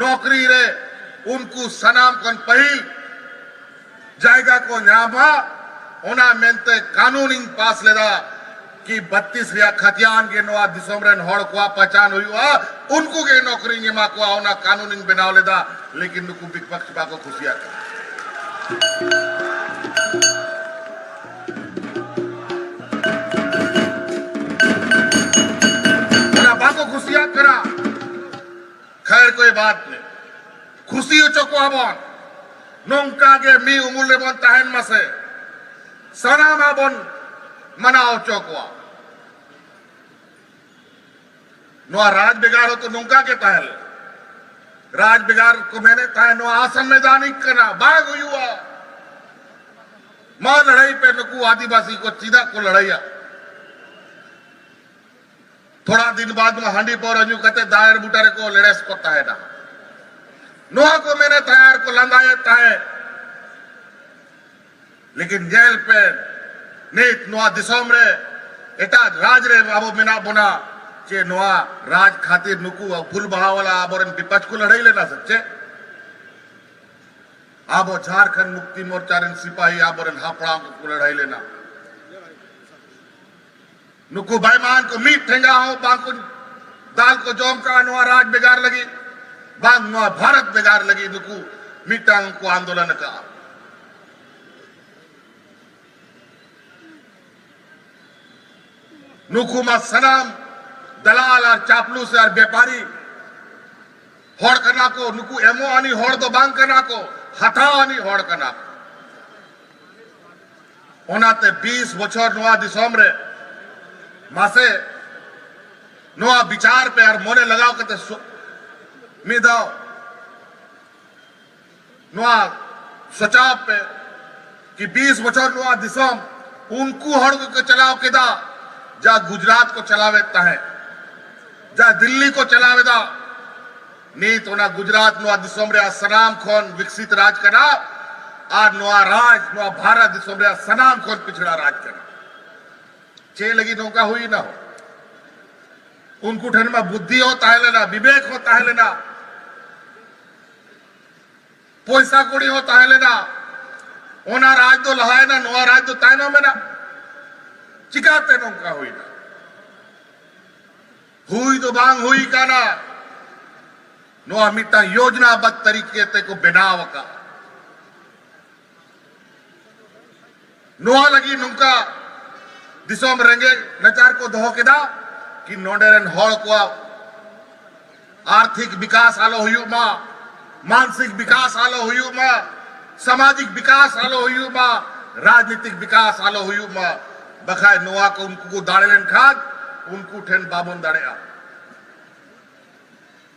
ᱱᱚᱠᱨᱤ ᱨᱮ ᱩᱱᱠᱩ ᱥᱟᱱᱟᱢ ᱠᱷᱚᱱ ᱯᱟᱹᱦᱤᱞ ᱡᱟᱭᱜᱟ ᱠᱚ ᱧᱟᱢᱟ, ᱚᱱᱟ ᱢᱮᱱᱛᱮ ᱠᱟᱹᱱᱩᱱᱤᱧ ᱯᱟᱥ ᱞᱮᱫᱟ ᱠᱤ ᱵᱟᱛᱤᱥ ᱨᱮᱭᱟᱜ ᱠᱷᱟᱛᱤᱭᱟᱱ ᱜᱮ ᱱᱚᱣᱟ ᱫᱤᱥᱚᱢ ᱨᱮᱱ ᱦᱚᱲ ᱠᱚᱣᱟᱜ ᱯᱟᱪᱟᱱ ᱦᱩᱭᱩᱜᱼᱟ, ᱩᱱᱠᱩ ᱜᱮ ᱱᱚᱠᱨᱤᱧ ᱮᱢᱟ ᱠᱚᱣᱟ, ᱚᱱᱟ ᱠᱟᱹᱱᱩᱱᱤᱧ ᱵᱮᱱᱟᱣ ᱞᱮᱫᱟ᱾ ᱞᱮᱠᱤᱱ ᱱᱩᱠᱩ ᱵᱤᱯᱚᱠᱥ ᱵᱟᱠᱚ ᱠᱩᱥᱤᱭᱟᱜ ᱠᱟᱱᱟ᱾ ᱚᱱᱟ ᱵᱟᱠᱚ ᱠᱩᱥᱤᱭᱟᱜ ᱠᱟᱱᱟ᱾ ᱠᱷᱟᱭᱨ ᱠᱳᱭ ᱵᱟᱛ ᱱᱮ, ᱠᱷᱩᱥᱤ ᱦᱚᱪᱚ ᱠᱚᱣᱟ ᱵᱚᱱ᱾ ᱱᱚᱝᱠᱟ ᱜᱮ ᱢᱤᱫ ᱩᱢᱩᱞ ᱨᱮᱵᱚᱱ ᱛᱟᱦᱮᱱ ᱢᱟᱥᱮ, ᱥᱟᱱᱟᱢᱟᱜ ᱵᱚᱱ ᱢᱟᱱᱟᱣ ᱦᱚᱪᱚ ᱠᱚᱣᱟ᱾ ᱱᱚᱣᱟ ᱨᱟᱡᱽ ᱵᱷᱮᱜᱟᱨ ᱦᱚᱸᱛᱚ ᱱᱚᱝᱠᱟ ᱜᱮ ᱛᱟᱦᱮᱸ ᱞᱮᱱᱟ᱾ ᱨᱟᱡᱽ ᱵᱷᱮᱜᱟᱨ ᱠᱚ ᱢᱮᱱᱮᱫ ᱛᱟᱦᱮᱸ, ᱱᱚᱣᱟ ᱟᱥᱟᱢ ᱢᱮᱫᱟᱱᱤᱠ ᱠᱟᱱᱟ, ᱵᱟᱝ ᱦᱩᱭᱩᱜᱼᱟ᱾ ᱢᱟ ᱞᱟᱹᱲᱦᱟᱹᱭ ᱯᱮ, ᱱᱩᱠᱩ ᱟᱹᱫᱤᱵᱟᱹᱥᱤ ᱠᱚ ᱪᱮᱫᱟᱜ ᱠᱚ ᱞᱟᱹᱲᱦᱟᱹᱭᱟ? ᱛᱷᱚᱲᱟ ᱫᱤᱱ ᱵᱟᱫ ᱢᱟ ᱦᱟᱺᱰᱤ ᱯᱟᱹᱣᱨᱟᱹ ᱧᱩ ᱠᱟᱛᱮ ᱫᱟᱨᱮ ᱵᱩᱴᱟᱹ ᱨᱮᱠᱚ ᱞᱮᱲᱮᱥ ᱠᱚ ᱛᱟᱦᱮᱱᱟ᱾ ᱱᱚᱣᱟ ᱠᱚ ᱢᱮᱱᱮᱫ ᱛᱟᱦᱮᱸ ᱟᱨ ᱠᱚ ᱞᱟᱸᱫᱟᱭᱮᱫ ᱛᱟᱦᱮᱸ᱾ ᱞᱮᱠᱤᱱ ᱧᱮᱞ ᱯᱮ, ᱱᱤᱛ ᱱᱚᱣᱟ ᱫᱤᱥᱚᱢ ᱨᱮ ᱮᱴᱟᱜ ᱨᱟᱡᱽ ᱨᱮ ᱟᱵᱚ ᱢᱮᱱᱟᱜ ᱵᱚᱱᱟ, ᱪᱮ ᱱᱚᱣᱟ ᱨᱟᱡᱽ ᱠᱷᱟᱹᱛᱤᱨ ᱱᱩᱠᱩ ᱵᱷᱩᱞ ᱵᱟᱦᱟ ᱣᱟᱞᱟ ᱟᱵᱚᱨᱮᱱ ᱵᱤᱯᱟᱡᱽ ᱠᱚ ᱞᱟᱹᱲᱦᱟᱹᱭ ᱞᱮᱱᱟ ᱥᱮ ᱪᱮᱫ? ᱟᱵᱚ ᱡᱷᱟᱨᱠᱷᱚᱸᱰ ᱢᱩᱠᱛᱤ ᱢᱳᱨᱪᱟ ᱨᱮᱱ ᱥᱤᱯᱟᱦᱤ ᱟᱵᱚᱨᱮᱱ ᱦᱟᱯᱲᱟᱢ ᱠᱚᱠᱚ ᱞᱟᱹᱲᱦᱟᱹᱭ ᱞᱮᱱᱟ᱾ ᱱᱩᱠᱩ ᱵᱟᱭᱢᱟᱱ ᱠᱚ ᱢᱤᱫ ᱴᱷᱮᱸᱜᱟ ᱦᱚᱸ ᱵᱟᱝ ᱠᱚ ᱫᱟᱞ ᱠᱚ ᱡᱚᱢ ᱠᱟᱜᱼᱟ ᱱᱚᱣᱟ ᱨᱟᱡᱽ ᱵᱷᱮᱜᱟᱨ ᱞᱟᱹᱜᱤᱫ, ᱵᱟᱝ ᱱᱚᱣᱟ ᱵᱷᱟᱨᱚᱛ ᱵᱷᱮᱜᱟᱨ ᱞᱟᱹᱜᱤᱫ ᱱᱩᱠᱩ ᱢᱤᱫᱴᱟᱝ ᱠᱚ ᱟᱱᱫᱳᱞᱚᱱ ᱟᱠᱟᱜᱼᱟ᱾ ᱱᱩᱠᱩ ᱢᱟ ᱥᱟᱱᱟᱢ ᱫᱟᱞᱟᱞ ᱟᱨ ᱪᱟᱯᱞᱩᱥ ᱟᱨ ᱵᱮᱯᱟᱨᱤ ᱦᱚᱲ ᱠᱟᱱᱟ ᱠᱚ᱾ ᱱᱩᱠᱩ ᱮᱢᱚᱜ ᱟᱹᱱᱤᱡ ᱦᱚᱲ ᱫᱚ ᱵᱟᱝ ᱠᱟᱱᱟ ᱠᱚ, ᱦᱟᱛᱟᱣ ᱟᱹᱱᱤᱡ ᱦᱚᱲ ᱠᱟᱱᱟ ᱠᱚ᱾ ᱚᱱᱟᱛᱮ ᱵᱤᱥ ᱵᱚᱪᱷᱚᱨ ᱱᱚᱣᱟ ᱫᱤᱥᱚᱢ ᱨᱮ ᱢᱟᱥᱮ ᱱᱚᱣᱟ ᱵᱤᱪᱟᱨ ᱯᱮ ᱟᱨ ᱢᱚᱱᱮ ᱞᱟᱜᱟᱣ ᱠᱟᱛᱮ ᱥᱚ-, ᱢᱤᱫ ᱫᱷᱟᱣ ᱱᱚᱣᱟ ᱥᱚᱪᱟᱣ ᱯᱮ ᱠᱤ ᱵᱤᱥ ᱵᱚᱪᱷᱚᱨ ᱱᱚᱣᱟ ᱫᱤᱥᱚᱢ ᱩᱱᱠᱩ ᱦᱚᱲ ᱜᱮᱠᱚ ᱪᱟᱞᱟᱣ ᱠᱮᱫᱟ, ᱡᱟ ᱜᱩᱡᱽᱨᱟᱴ ᱠᱚ ᱪᱟᱞᱟᱣᱮᱫ ᱛᱟᱦᱮᱸᱫ, ᱡᱟ ᱫᱤᱞᱞᱤ ᱠᱚ ᱪᱟᱞᱟᱣᱮᱫᱟ᱾ ᱱᱤᱛ ᱚᱱᱟ ᱜᱩᱡᱽᱨᱟᱴ ᱱᱚᱣᱟ ᱫᱤᱥᱚᱢ ᱨᱮᱭᱟᱜ ᱥᱟᱱᱟᱢ ᱠᱷᱚᱱ ᱵᱤᱠᱥᱤᱛ ᱨᱟᱡᱽ ᱠᱟᱱᱟ, ᱟᱨ ᱱᱚᱣᱟ ᱨᱟᱡᱽ, ᱱᱚᱣᱟ ᱵᱷᱟᱨᱚᱛ ᱫᱤᱥᱚᱢ ᱨᱮᱭᱟᱜ ᱥᱟᱱᱟᱢ ᱠᱷᱚᱱ ᱯᱤᱪᱷᱲᱟ ᱨᱟᱡᱽ ᱠᱟᱱᱟ᱾ ᱪᱮᱫ ᱞᱟᱹᱜᱤᱫ ᱱᱚᱝᱠᱟ ᱦᱩᱭᱱᱟ? ᱩᱱᱠᱩ ᱴᱷᱮᱱ ᱢᱟ ᱵᱩᱫᱽᱫᱷᱤ ᱦᱚᱸ ᱛᱟᱦᱮᱸ ᱞᱮᱱᱟ, ᱵᱤᱵᱮᱠ ᱦᱚᱸ ᱛᱟᱦᱮᱸ ᱞᱮᱱᱟ, ᱯᱚᱭᱥᱟ ᱠᱩᱲᱤ ᱦᱚᱸ ᱛᱟᱦᱮᱸ ᱞᱮᱱᱟ᱾ ᱚᱱᱟ ᱨᱟᱡᱽ ᱫᱚ ᱞᱟᱦᱟᱭᱮᱱᱟ, ᱱᱚᱣᱟ ᱨᱟᱡᱽ ᱫᱚ ᱛᱟᱭᱱᱚᱢ ᱮᱱᱟ᱾ ᱪᱤᱠᱟᱛᱮ ᱱᱚᱝᱠᱟ ᱦᱩᱭᱱᱟ? ᱦᱩᱭ ᱫᱚ ᱵᱟᱝ ᱦᱩᱭ ᱠᱟᱱᱟ᱾ ᱱᱚᱣᱟ ᱢᱤᱫᱴᱟᱝ ᱭᱳᱡᱽᱱᱟᱵᱟᱫᱽ ᱛᱟᱹᱨᱤᱠᱮ ᱛᱮᱠᱚ ᱵᱮᱱᱟᱣ ᱟᱠᱟᱫ᱾ ᱱᱚᱣᱟ ᱞᱟᱹᱜᱤᱫ ᱱᱚᱝᱠᱟ ᱫᱤᱥᱚᱢ ᱨᱮᱸᱜᱮᱡ ᱱᱟᱪᱟᱨ ᱠᱚ ᱫᱚᱦᱚ ᱠᱮᱫᱟ ᱠᱤ ᱱᱚᱰᱮ ᱨᱮᱱ ᱦᱚᱲ ᱠᱚᱣᱟᱜ ᱟᱨᱛᱷᱤᱠ ᱵᱤᱠᱟᱥ ᱟᱞᱚ ᱦᱩᱭᱩᱜ ᱢᱟ, ᱢᱟᱱᱥᱤᱠ ᱵᱤᱠᱟᱥ ᱟᱞᱚ ᱦᱩᱭᱩᱜ ᱢᱟ, ᱥᱟᱢᱟᱡᱤᱠ ᱵᱤᱠᱟᱥ ᱟᱞᱚ ᱦᱩᱭᱩᱜ ᱢᱟ, ᱨᱟᱡᱽᱱᱤᱛᱤᱠ ᱵᱤᱠᱟᱥ ᱟᱞᱚ ᱦᱩᱭᱩᱜ ᱢᱟ᱾ ᱵᱟᱠᱷᱟᱡ ᱱᱚᱣᱟ ᱠᱚ ᱩᱱᱠᱩ ᱠᱚ ᱫᱟᱲᱮ ᱞᱮᱱᱠᱷᱟᱱ ᱩᱱᱠᱩ ᱴᱷᱮᱱ ᱵᱟᱵᱚᱱ ᱫᱟᱲᱮᱭᱟᱜᱼᱟ᱾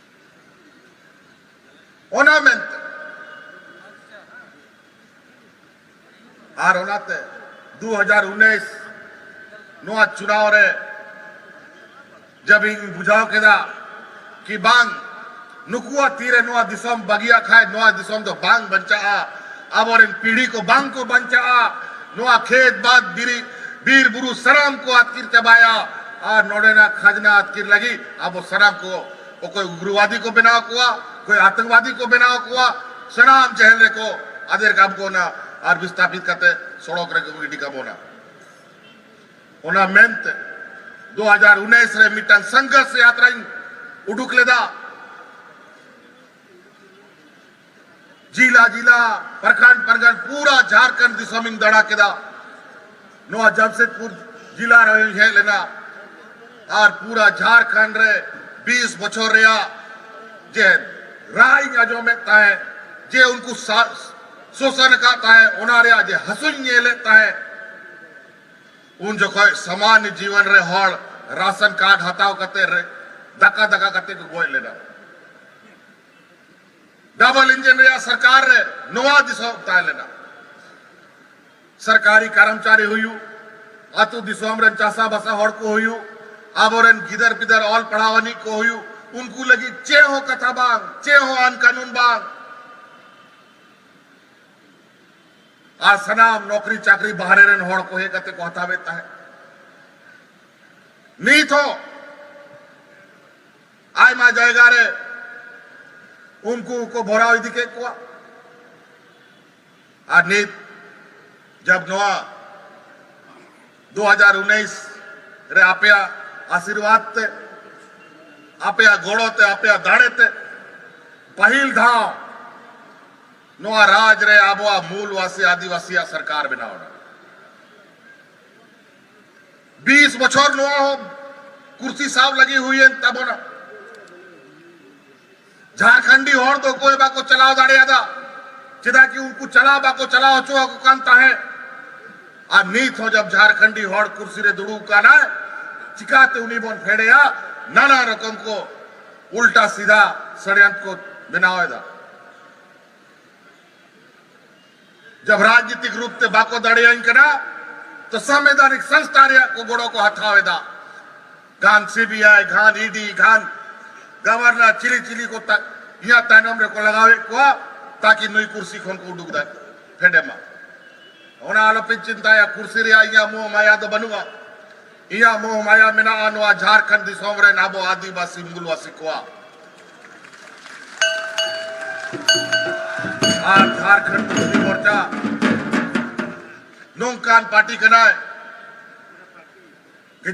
ᱚᱱᱟ ᱢᱮᱱᱛᱮ ᱟᱨ ᱚᱱᱟᱛᱮ ᱫᱩ ᱦᱟᱡᱟᱨ ᱩᱱᱤᱥ ᱱᱚᱣᱟ ᱪᱩᱱᱟᱣ ᱨᱮ ᱡᱟᱵ ᱤᱧ ᱵᱩᱡᱷᱟᱹᱣ ᱠᱮᱫᱟ ᱠᱤ ᱵᱟᱝ, ᱱᱩᱠᱩᱣᱟᱜ ᱛᱤᱨᱮ ᱱᱚᱣᱟ ᱫᱤᱥᱚᱢ ᱵᱟᱹᱜᱤᱭᱟᱜ ᱠᱷᱟᱡ ᱱᱚᱣᱟ ᱫᱤᱥᱚᱢ ᱫᱚ ᱵᱟᱝ ᱵᱟᱧᱪᱟᱜᱼᱟ, ᱟᱵᱚᱨᱮᱱ ᱯᱤᱲᱦᱤ ᱠᱚ ᱵᱟᱝ ᱠᱚ ᱵᱟᱧᱪᱟᱜᱼᱟ᱾ ᱱᱚᱣᱟ ᱠᱷᱮᱛ ᱵᱟᱫ ᱵᱤᱨᱤ, ᱵᱤᱨ ᱵᱩᱨᱩ ᱥᱟᱱᱟᱢ ᱠᱚ ᱟᱹᱛᱠᱤᱨ ᱪᱟᱵᱟᱭᱟ᱾ ᱟᱨ ᱱᱚᱰᱮᱱᱟᱜ ᱠᱷᱟᱡᱽᱱᱟ ᱟᱹᱛᱠᱤᱨ ᱞᱟᱹᱜᱤᱫ ᱟᱵᱚ ᱥᱟᱱᱟᱢ ᱠᱚ, ᱚᱠᱚᱭ ᱩᱜᱽᱨᱚᱵᱟᱫᱤ ᱠᱚ ᱵᱮᱱᱟᱣ ᱠᱚᱣᱟ, ᱚᱠᱚᱭ ᱟᱛᱚᱝᱠᱵᱟᱫᱤ ᱠᱚ ᱵᱮᱱᱟᱣ ᱠᱚᱣᱟ, ᱥᱟᱱᱟᱢ ᱡᱮᱦᱮᱞ ᱨᱮᱠᱚ ᱟᱫᱮᱨ ᱠᱟᱵᱚᱱᱟ ᱟᱨ ᱵᱤᱥᱛᱟᱯᱤᱛ ᱠᱟᱛᱮ ᱥᱚᱲᱚᱠ ᱨᱮᱠᱚ ᱜᱤᱰᱤ ᱠᱟᱵᱚᱱᱟ᱾ ᱚᱱᱟ ᱢᱮᱱᱛᱮ ᱫᱩ ᱦᱟᱡᱟᱨ ᱩᱱᱤᱥ ᱨᱮ ᱢᱤᱫᱴᱟᱝ ᱥᱚᱝᱜᱷᱚᱨᱥ ᱭᱟᱛᱨᱟᱧ ᱩᱰᱩᱠ ᱞᱮᱫᱟ᱾ ᱡᱤᱞᱟ ᱡᱤᱞᱟ, ᱯᱨᱚᱠᱷᱚᱸᱰ ᱯᱨᱚᱠᱷᱚᱸᱰ, ᱯᱩᱨᱟ ᱡᱷᱟᱨᱠᱷᱚᱸᱰ ᱫᱤᱥᱚᱢᱤᱧ ᱫᱟᱬᱟ ᱠᱮᱫᱟ᱾ ᱱᱚᱣᱟ ᱡᱟᱢᱥᱮᱫᱽᱯᱩᱨ ᱡᱤᱞᱟ ᱨᱮᱦᱚᱸᱧ ᱦᱮᱡ ᱞᱮᱱᱟ᱾ ᱟᱨ ᱯᱩᱨᱟ ᱡᱷᱟᱨᱠᱷᱚᱸᱰ ᱨᱮ ᱵᱤᱥ ᱵᱚᱪᱷᱚᱨ ᱨᱮᱭᱟᱜ ᱡᱮ ᱨᱟᱜ ᱤᱧ ᱟᱸᱡᱚᱢᱮᱫ ᱛᱟᱦᱮᱸᱫ, ᱡᱮ ᱩᱱᱠᱩ ᱥᱟ-, ᱥᱳᱥᱟᱱ ᱟᱠᱟᱫ ᱛᱟᱦᱮᱸᱫ, ᱚᱱᱟ ᱨᱮᱭᱟᱜ ᱡᱮ ᱦᱟᱹᱥᱩᱧ ᱧᱮᱞᱮᱫ ᱛᱟᱦᱮᱸᱫ, ᱩᱱ ᱡᱚᱠᱷᱚᱡ ᱥᱟᱢᱟᱱᱱᱚ ᱡᱤᱵᱚᱱ ᱨᱮ ᱦᱚᱲ ᱨᱟᱥᱚᱱ ᱠᱟᱨᱰ ᱦᱟᱛᱟᱣ ᱠᱟᱛᱮ ᱨᱮ ᱫᱟᱠᱟ ᱫᱟᱠᱟ ᱠᱟᱛᱮ ᱠᱚ ᱜᱚᱡ ᱞᱮᱱᱟ᱾ ᱰᱚᱵᱚᱞ ᱤᱧᱡᱤᱱ ᱨᱮᱭᱟᱜ ᱥᱚᱨᱠᱟᱨ ᱨᱮ ᱱᱚᱣᱟ ᱫᱤᱥᱚᱢ ᱛᱟᱦᱮᱸ ᱞᱮᱱᱟ᱾ ᱥᱚᱨᱠᱟᱨᱤ ᱠᱚᱨᱢᱪᱟᱨᱤ ᱦᱩᱭᱩᱜ, ᱟᱹᱛᱩ ᱫᱤᱥᱚᱢ ᱨᱮᱱ ᱪᱟᱥᱟ ᱵᱟᱥᱟ ᱦᱚᱲ ᱠᱚ ᱦᱩᱭᱩᱜ, ᱟᱵᱚᱨᱮᱱ ᱜᱤᱫᱟᱹᱨ ᱯᱤᱫᱟᱹᱨ ᱚᱞ ᱯᱟᱲᱦᱟᱣ ᱟᱹᱱᱤᱡ ᱠᱚ ᱦᱩᱭᱩᱜ, ᱩᱱᱠᱩ ᱞᱟᱹᱜᱤᱫ ᱪᱮᱫ ᱦᱚᱸ ᱠᱟᱛᱷᱟ ᱵᱟᱝ, ᱪᱮᱫ ᱦᱚᱸ ᱟᱹᱱ ᱠᱟᱹᱱᱩᱱ ᱵᱟᱝ᱾ ᱟᱨ ᱥᱟᱱᱟᱢ ᱱᱚᱠᱨᱤ ᱪᱟᱠᱨᱤ ᱵᱟᱦᱨᱮ ᱨᱮᱱ ᱦᱚᱲ ᱠᱚ ᱦᱮᱡ ᱠᱟᱛᱮ ᱠᱚ ᱦᱟᱛᱟᱣᱮᱫ ᱛᱟᱦᱮᱸᱫ᱾ ᱱᱤᱛ ᱦᱚᱸ ᱟᱭᱢᱟ ᱡᱟᱭᱜᱟ ᱨᱮ ᱩᱱᱠᱩ ᱠᱚ ᱵᱷᱚᱨᱟᱣ ᱤᱫᱤ ᱠᱮᱫ ᱠᱚᱣᱟ᱾ ᱟᱨ ᱱᱤᱛ ᱡᱟᱵ ᱱᱚᱣᱟ ᱫᱩ ᱦᱟᱡᱟᱨ ᱩᱱᱤᱥ ᱨᱮ ᱟᱯᱮᱭᱟᱜ ᱟᱥᱤᱨᱵᱟᱫᱽ ᱛᱮ, ᱟᱯᱮᱭᱟᱜ ᱜᱚᱲᱚ ᱛᱮ, ᱟᱯᱮᱭᱟᱜ ᱫᱟᱲᱮ ᱛᱮ ᱯᱟᱹᱦᱤᱞ ᱫᱷᱟᱣ ᱱᱚᱣᱟ ᱨᱟᱡᱽ ᱨᱮ ᱟᱵᱚᱣᱟᱜ ᱢᱩᱞ ᱵᱟᱥᱤ ᱟᱹᱫᱤᱵᱟᱹᱥᱤᱭᱟᱜ ᱥᱚᱨᱠᱟᱨ ᱵᱮᱱᱟᱣ ᱮᱱᱟ᱾ ᱵᱤᱥ ᱵᱚᱪᱷᱚᱨ ᱱᱚᱣᱟ ᱦᱚᱸ ᱠᱩᱨᱥᱤ ᱥᱟᱵ ᱞᱟᱹᱜᱤᱫ ᱦᱩᱭᱮᱱ ᱛᱟᱵᱚᱱᱟ᱾ ᱡᱷᱟᱲᱠᱷᱚᱸᱰᱤ ᱦᱚᱲ ᱫᱚ ᱚᱠᱚᱭ ᱵᱟᱠᱚ ᱪᱟᱞᱟᱣ ᱫᱟᱲᱮᱭᱟᱫᱟ, ᱪᱮᱫᱟᱜ ᱠᱤ ᱩᱱᱠᱩ ᱪᱟᱞᱟᱣ ᱵᱟᱠᱚ ᱪᱟᱞᱟᱣ ᱦᱚᱪᱚ ᱟᱠᱚ ᱠᱟᱱ ᱛᱟᱦᱮᱸᱫ᱾ ᱟᱨ ᱱᱤᱛ ᱦᱚᱸ ᱡᱟᱵ ᱡᱷᱟᱲᱠᱷᱚᱸᱰᱤ ᱦᱚᱲ ᱠᱩᱨᱥᱤ ᱨᱮ ᱫᱩᱲᱩᱵ ᱠᱟᱱᱟᱭ, ᱪᱤᱠᱟᱛᱮ ᱩᱱᱤ ᱵᱚᱱ ᱯᱷᱮᱰᱮᱭᱟ? ᱱᱟᱱᱟ ᱨᱚᱠᱚᱢ ᱠᱚ ᱩᱞᱴᱟ ᱥᱤᱫᱷᱟ ᱥᱟᱲᱭᱟᱱᱛ ᱠᱚ ᱵᱮᱱᱟᱣ ᱮᱫᱟ᱾ ᱡᱟᱵ ᱨᱟᱡᱽᱱᱤᱛᱤᱠ ᱨᱩᱯ ᱛᱮ ᱵᱟᱠᱚ ᱫᱟᱲᱮᱭᱟᱹᱧ ᱠᱟᱱᱟ, ᱛᱚ ᱥᱟᱢᱵᱤᱫᱷᱟᱱᱤᱠ ᱥᱚᱝᱥᱛᱷᱟ ᱨᱮᱭᱟᱜ ᱠᱚ ᱜᱚᱲᱚ ᱠᱚ ᱦᱟᱛᱟᱣ ᱮᱫᱟ᱾ ᱜᱷᱟᱱ ᱥᱤᱵᱤᱟᱭ, ᱜᱷᱟᱱ ᱤᱰᱤ, ᱜᱷᱟᱱ ᱜᱚᱵᱷᱚᱨᱱᱚᱨ, ᱪᱤᱞᱤ ᱪᱤᱞᱤ ᱠᱚ ᱛᱟ-, ᱤᱧᱟᱹᱜ ᱛᱟᱭᱱᱚᱢ ᱨᱮᱠᱚ ᱞᱟᱜᱟᱣᱮᱫ ᱠᱚᱣᱟ, ᱛᱟᱠᱤ ᱱᱩᱭ ᱠᱩᱨᱥᱤ ᱠᱷᱚᱱ ᱠᱚ ᱩᱰᱩᱠ ᱫᱟ, ᱯᱷᱮᱰᱮ ᱢᱟ᱾ ᱚᱱᱟ ᱟᱞᱚᱯᱮ ᱪᱤᱱᱛᱟᱹᱭᱟ, ᱠᱩᱨᱥᱤ ᱨᱮᱭᱟᱜ ᱤᱧᱟᱹᱜ ᱢᱳᱦ ᱢᱟᱭᱟ ᱫᱚ ᱵᱟᱹᱱᱩᱜᱼᱟ᱾ ᱤᱧᱟᱹᱜ ᱢᱳᱦ ᱢᱟᱭᱟ ᱢᱮᱱᱟᱜᱼᱟ ᱱᱚᱣᱟ ᱡᱷᱟᱲᱠᱷᱚᱸᱰ ᱫᱤᱥᱚᱢ ᱨᱮᱱ ᱟᱵᱚ ᱟᱹᱫᱤᱵᱟᱹᱥᱤ ᱢᱩᱞᱣᱟᱥᱤ ᱠᱚᱣᱟᱜ᱾ ᱟᱨ ᱡᱷᱟᱲᱠᱷᱚᱸᱰ ᱢᱩᱠᱛᱤ ᱢᱳᱨᱪᱟ ᱱᱚᱝᱠᱟᱱ ᱯᱟᱨᱴᱤ ᱠᱟᱱᱟᱭ,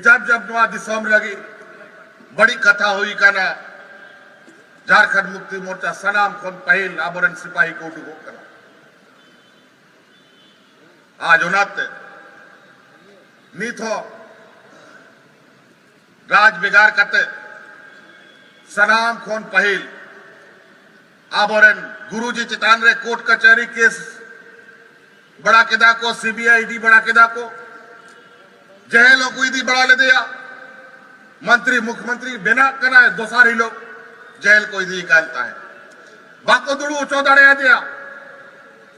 ᱡᱟᱵ ᱡᱟᱵ ᱱᱚᱣᱟ ᱫᱤᱥᱚᱢ ᱞᱟᱹᱜᱤᱫ ᱵᱟᱹᱲᱤᱡ ᱠᱟᱛᱷᱟ ᱦᱩᱭ ᱠᱟᱱᱟ, ᱡᱷᱟᱲᱠᱷᱚᱸᱰ ᱢᱩᱠᱛᱤ ᱢᱳᱨᱪᱟ ᱥᱟᱱᱟᱢ ᱠᱷᱚᱱ ᱯᱟᱹᱦᱤᱞ ᱟᱵᱚᱨᱮᱱ ᱥᱤᱯᱟᱦᱤ ᱠᱚ ᱩᱰᱩᱠᱚᱜ ᱠᱟᱱᱟ᱾ ᱟᱨ ᱚᱱᱟᱛᱮ ᱱᱤᱛ ᱦᱚᱸ ᱨᱟᱡᱽ ᱵᱷᱮᱜᱟᱨ ᱠᱟᱛᱮ ᱥᱟᱱᱟᱢ ᱠᱷᱚᱱ ᱯᱟᱹᱦᱤᱞ ᱟᱵᱚᱨᱮᱱ ᱜᱩᱨᱩᱡᱤ ᱪᱮᱛᱟᱱ ᱨᱮ ᱠᱳᱨᱴ ᱠᱟᱪᱷᱟᱹᱨᱤ ᱠᱮᱥ ᱵᱟᱲᱟ ᱠᱮᱫᱟ ᱠᱚ, ᱥᱤᱵᱤᱟᱭ ᱤᱰᱤ ᱵᱟᱲᱟ ᱠᱮᱫᱟ ᱠᱚ, ᱡᱮᱦᱮᱞ ᱦᱚᱸᱠᱚ ᱤᱫᱤ ᱵᱟᱲᱟ ᱞᱮᱫᱮᱭᱟ᱾ ᱢᱚᱱᱛᱨᱤ ᱢᱩᱠᱷᱭᱚᱢᱚᱱᱛᱨᱤ ᱵᱮᱱᱟᱜ ᱠᱟᱱᱟᱭ, ᱫᱚᱥᱟᱨ ᱦᱤᱞᱳᱜ ᱡᱮᱦᱮᱞ ᱠᱚ ᱤᱫᱤᱭᱮ ᱠᱟᱱ ᱛᱟᱦᱮᱸᱫ, ᱵᱟᱠᱚ ᱫᱩᱲᱩᱵ ᱦᱚᱪᱚ ᱫᱟᱲᱮᱭᱟᱫᱮᱭᱟ᱾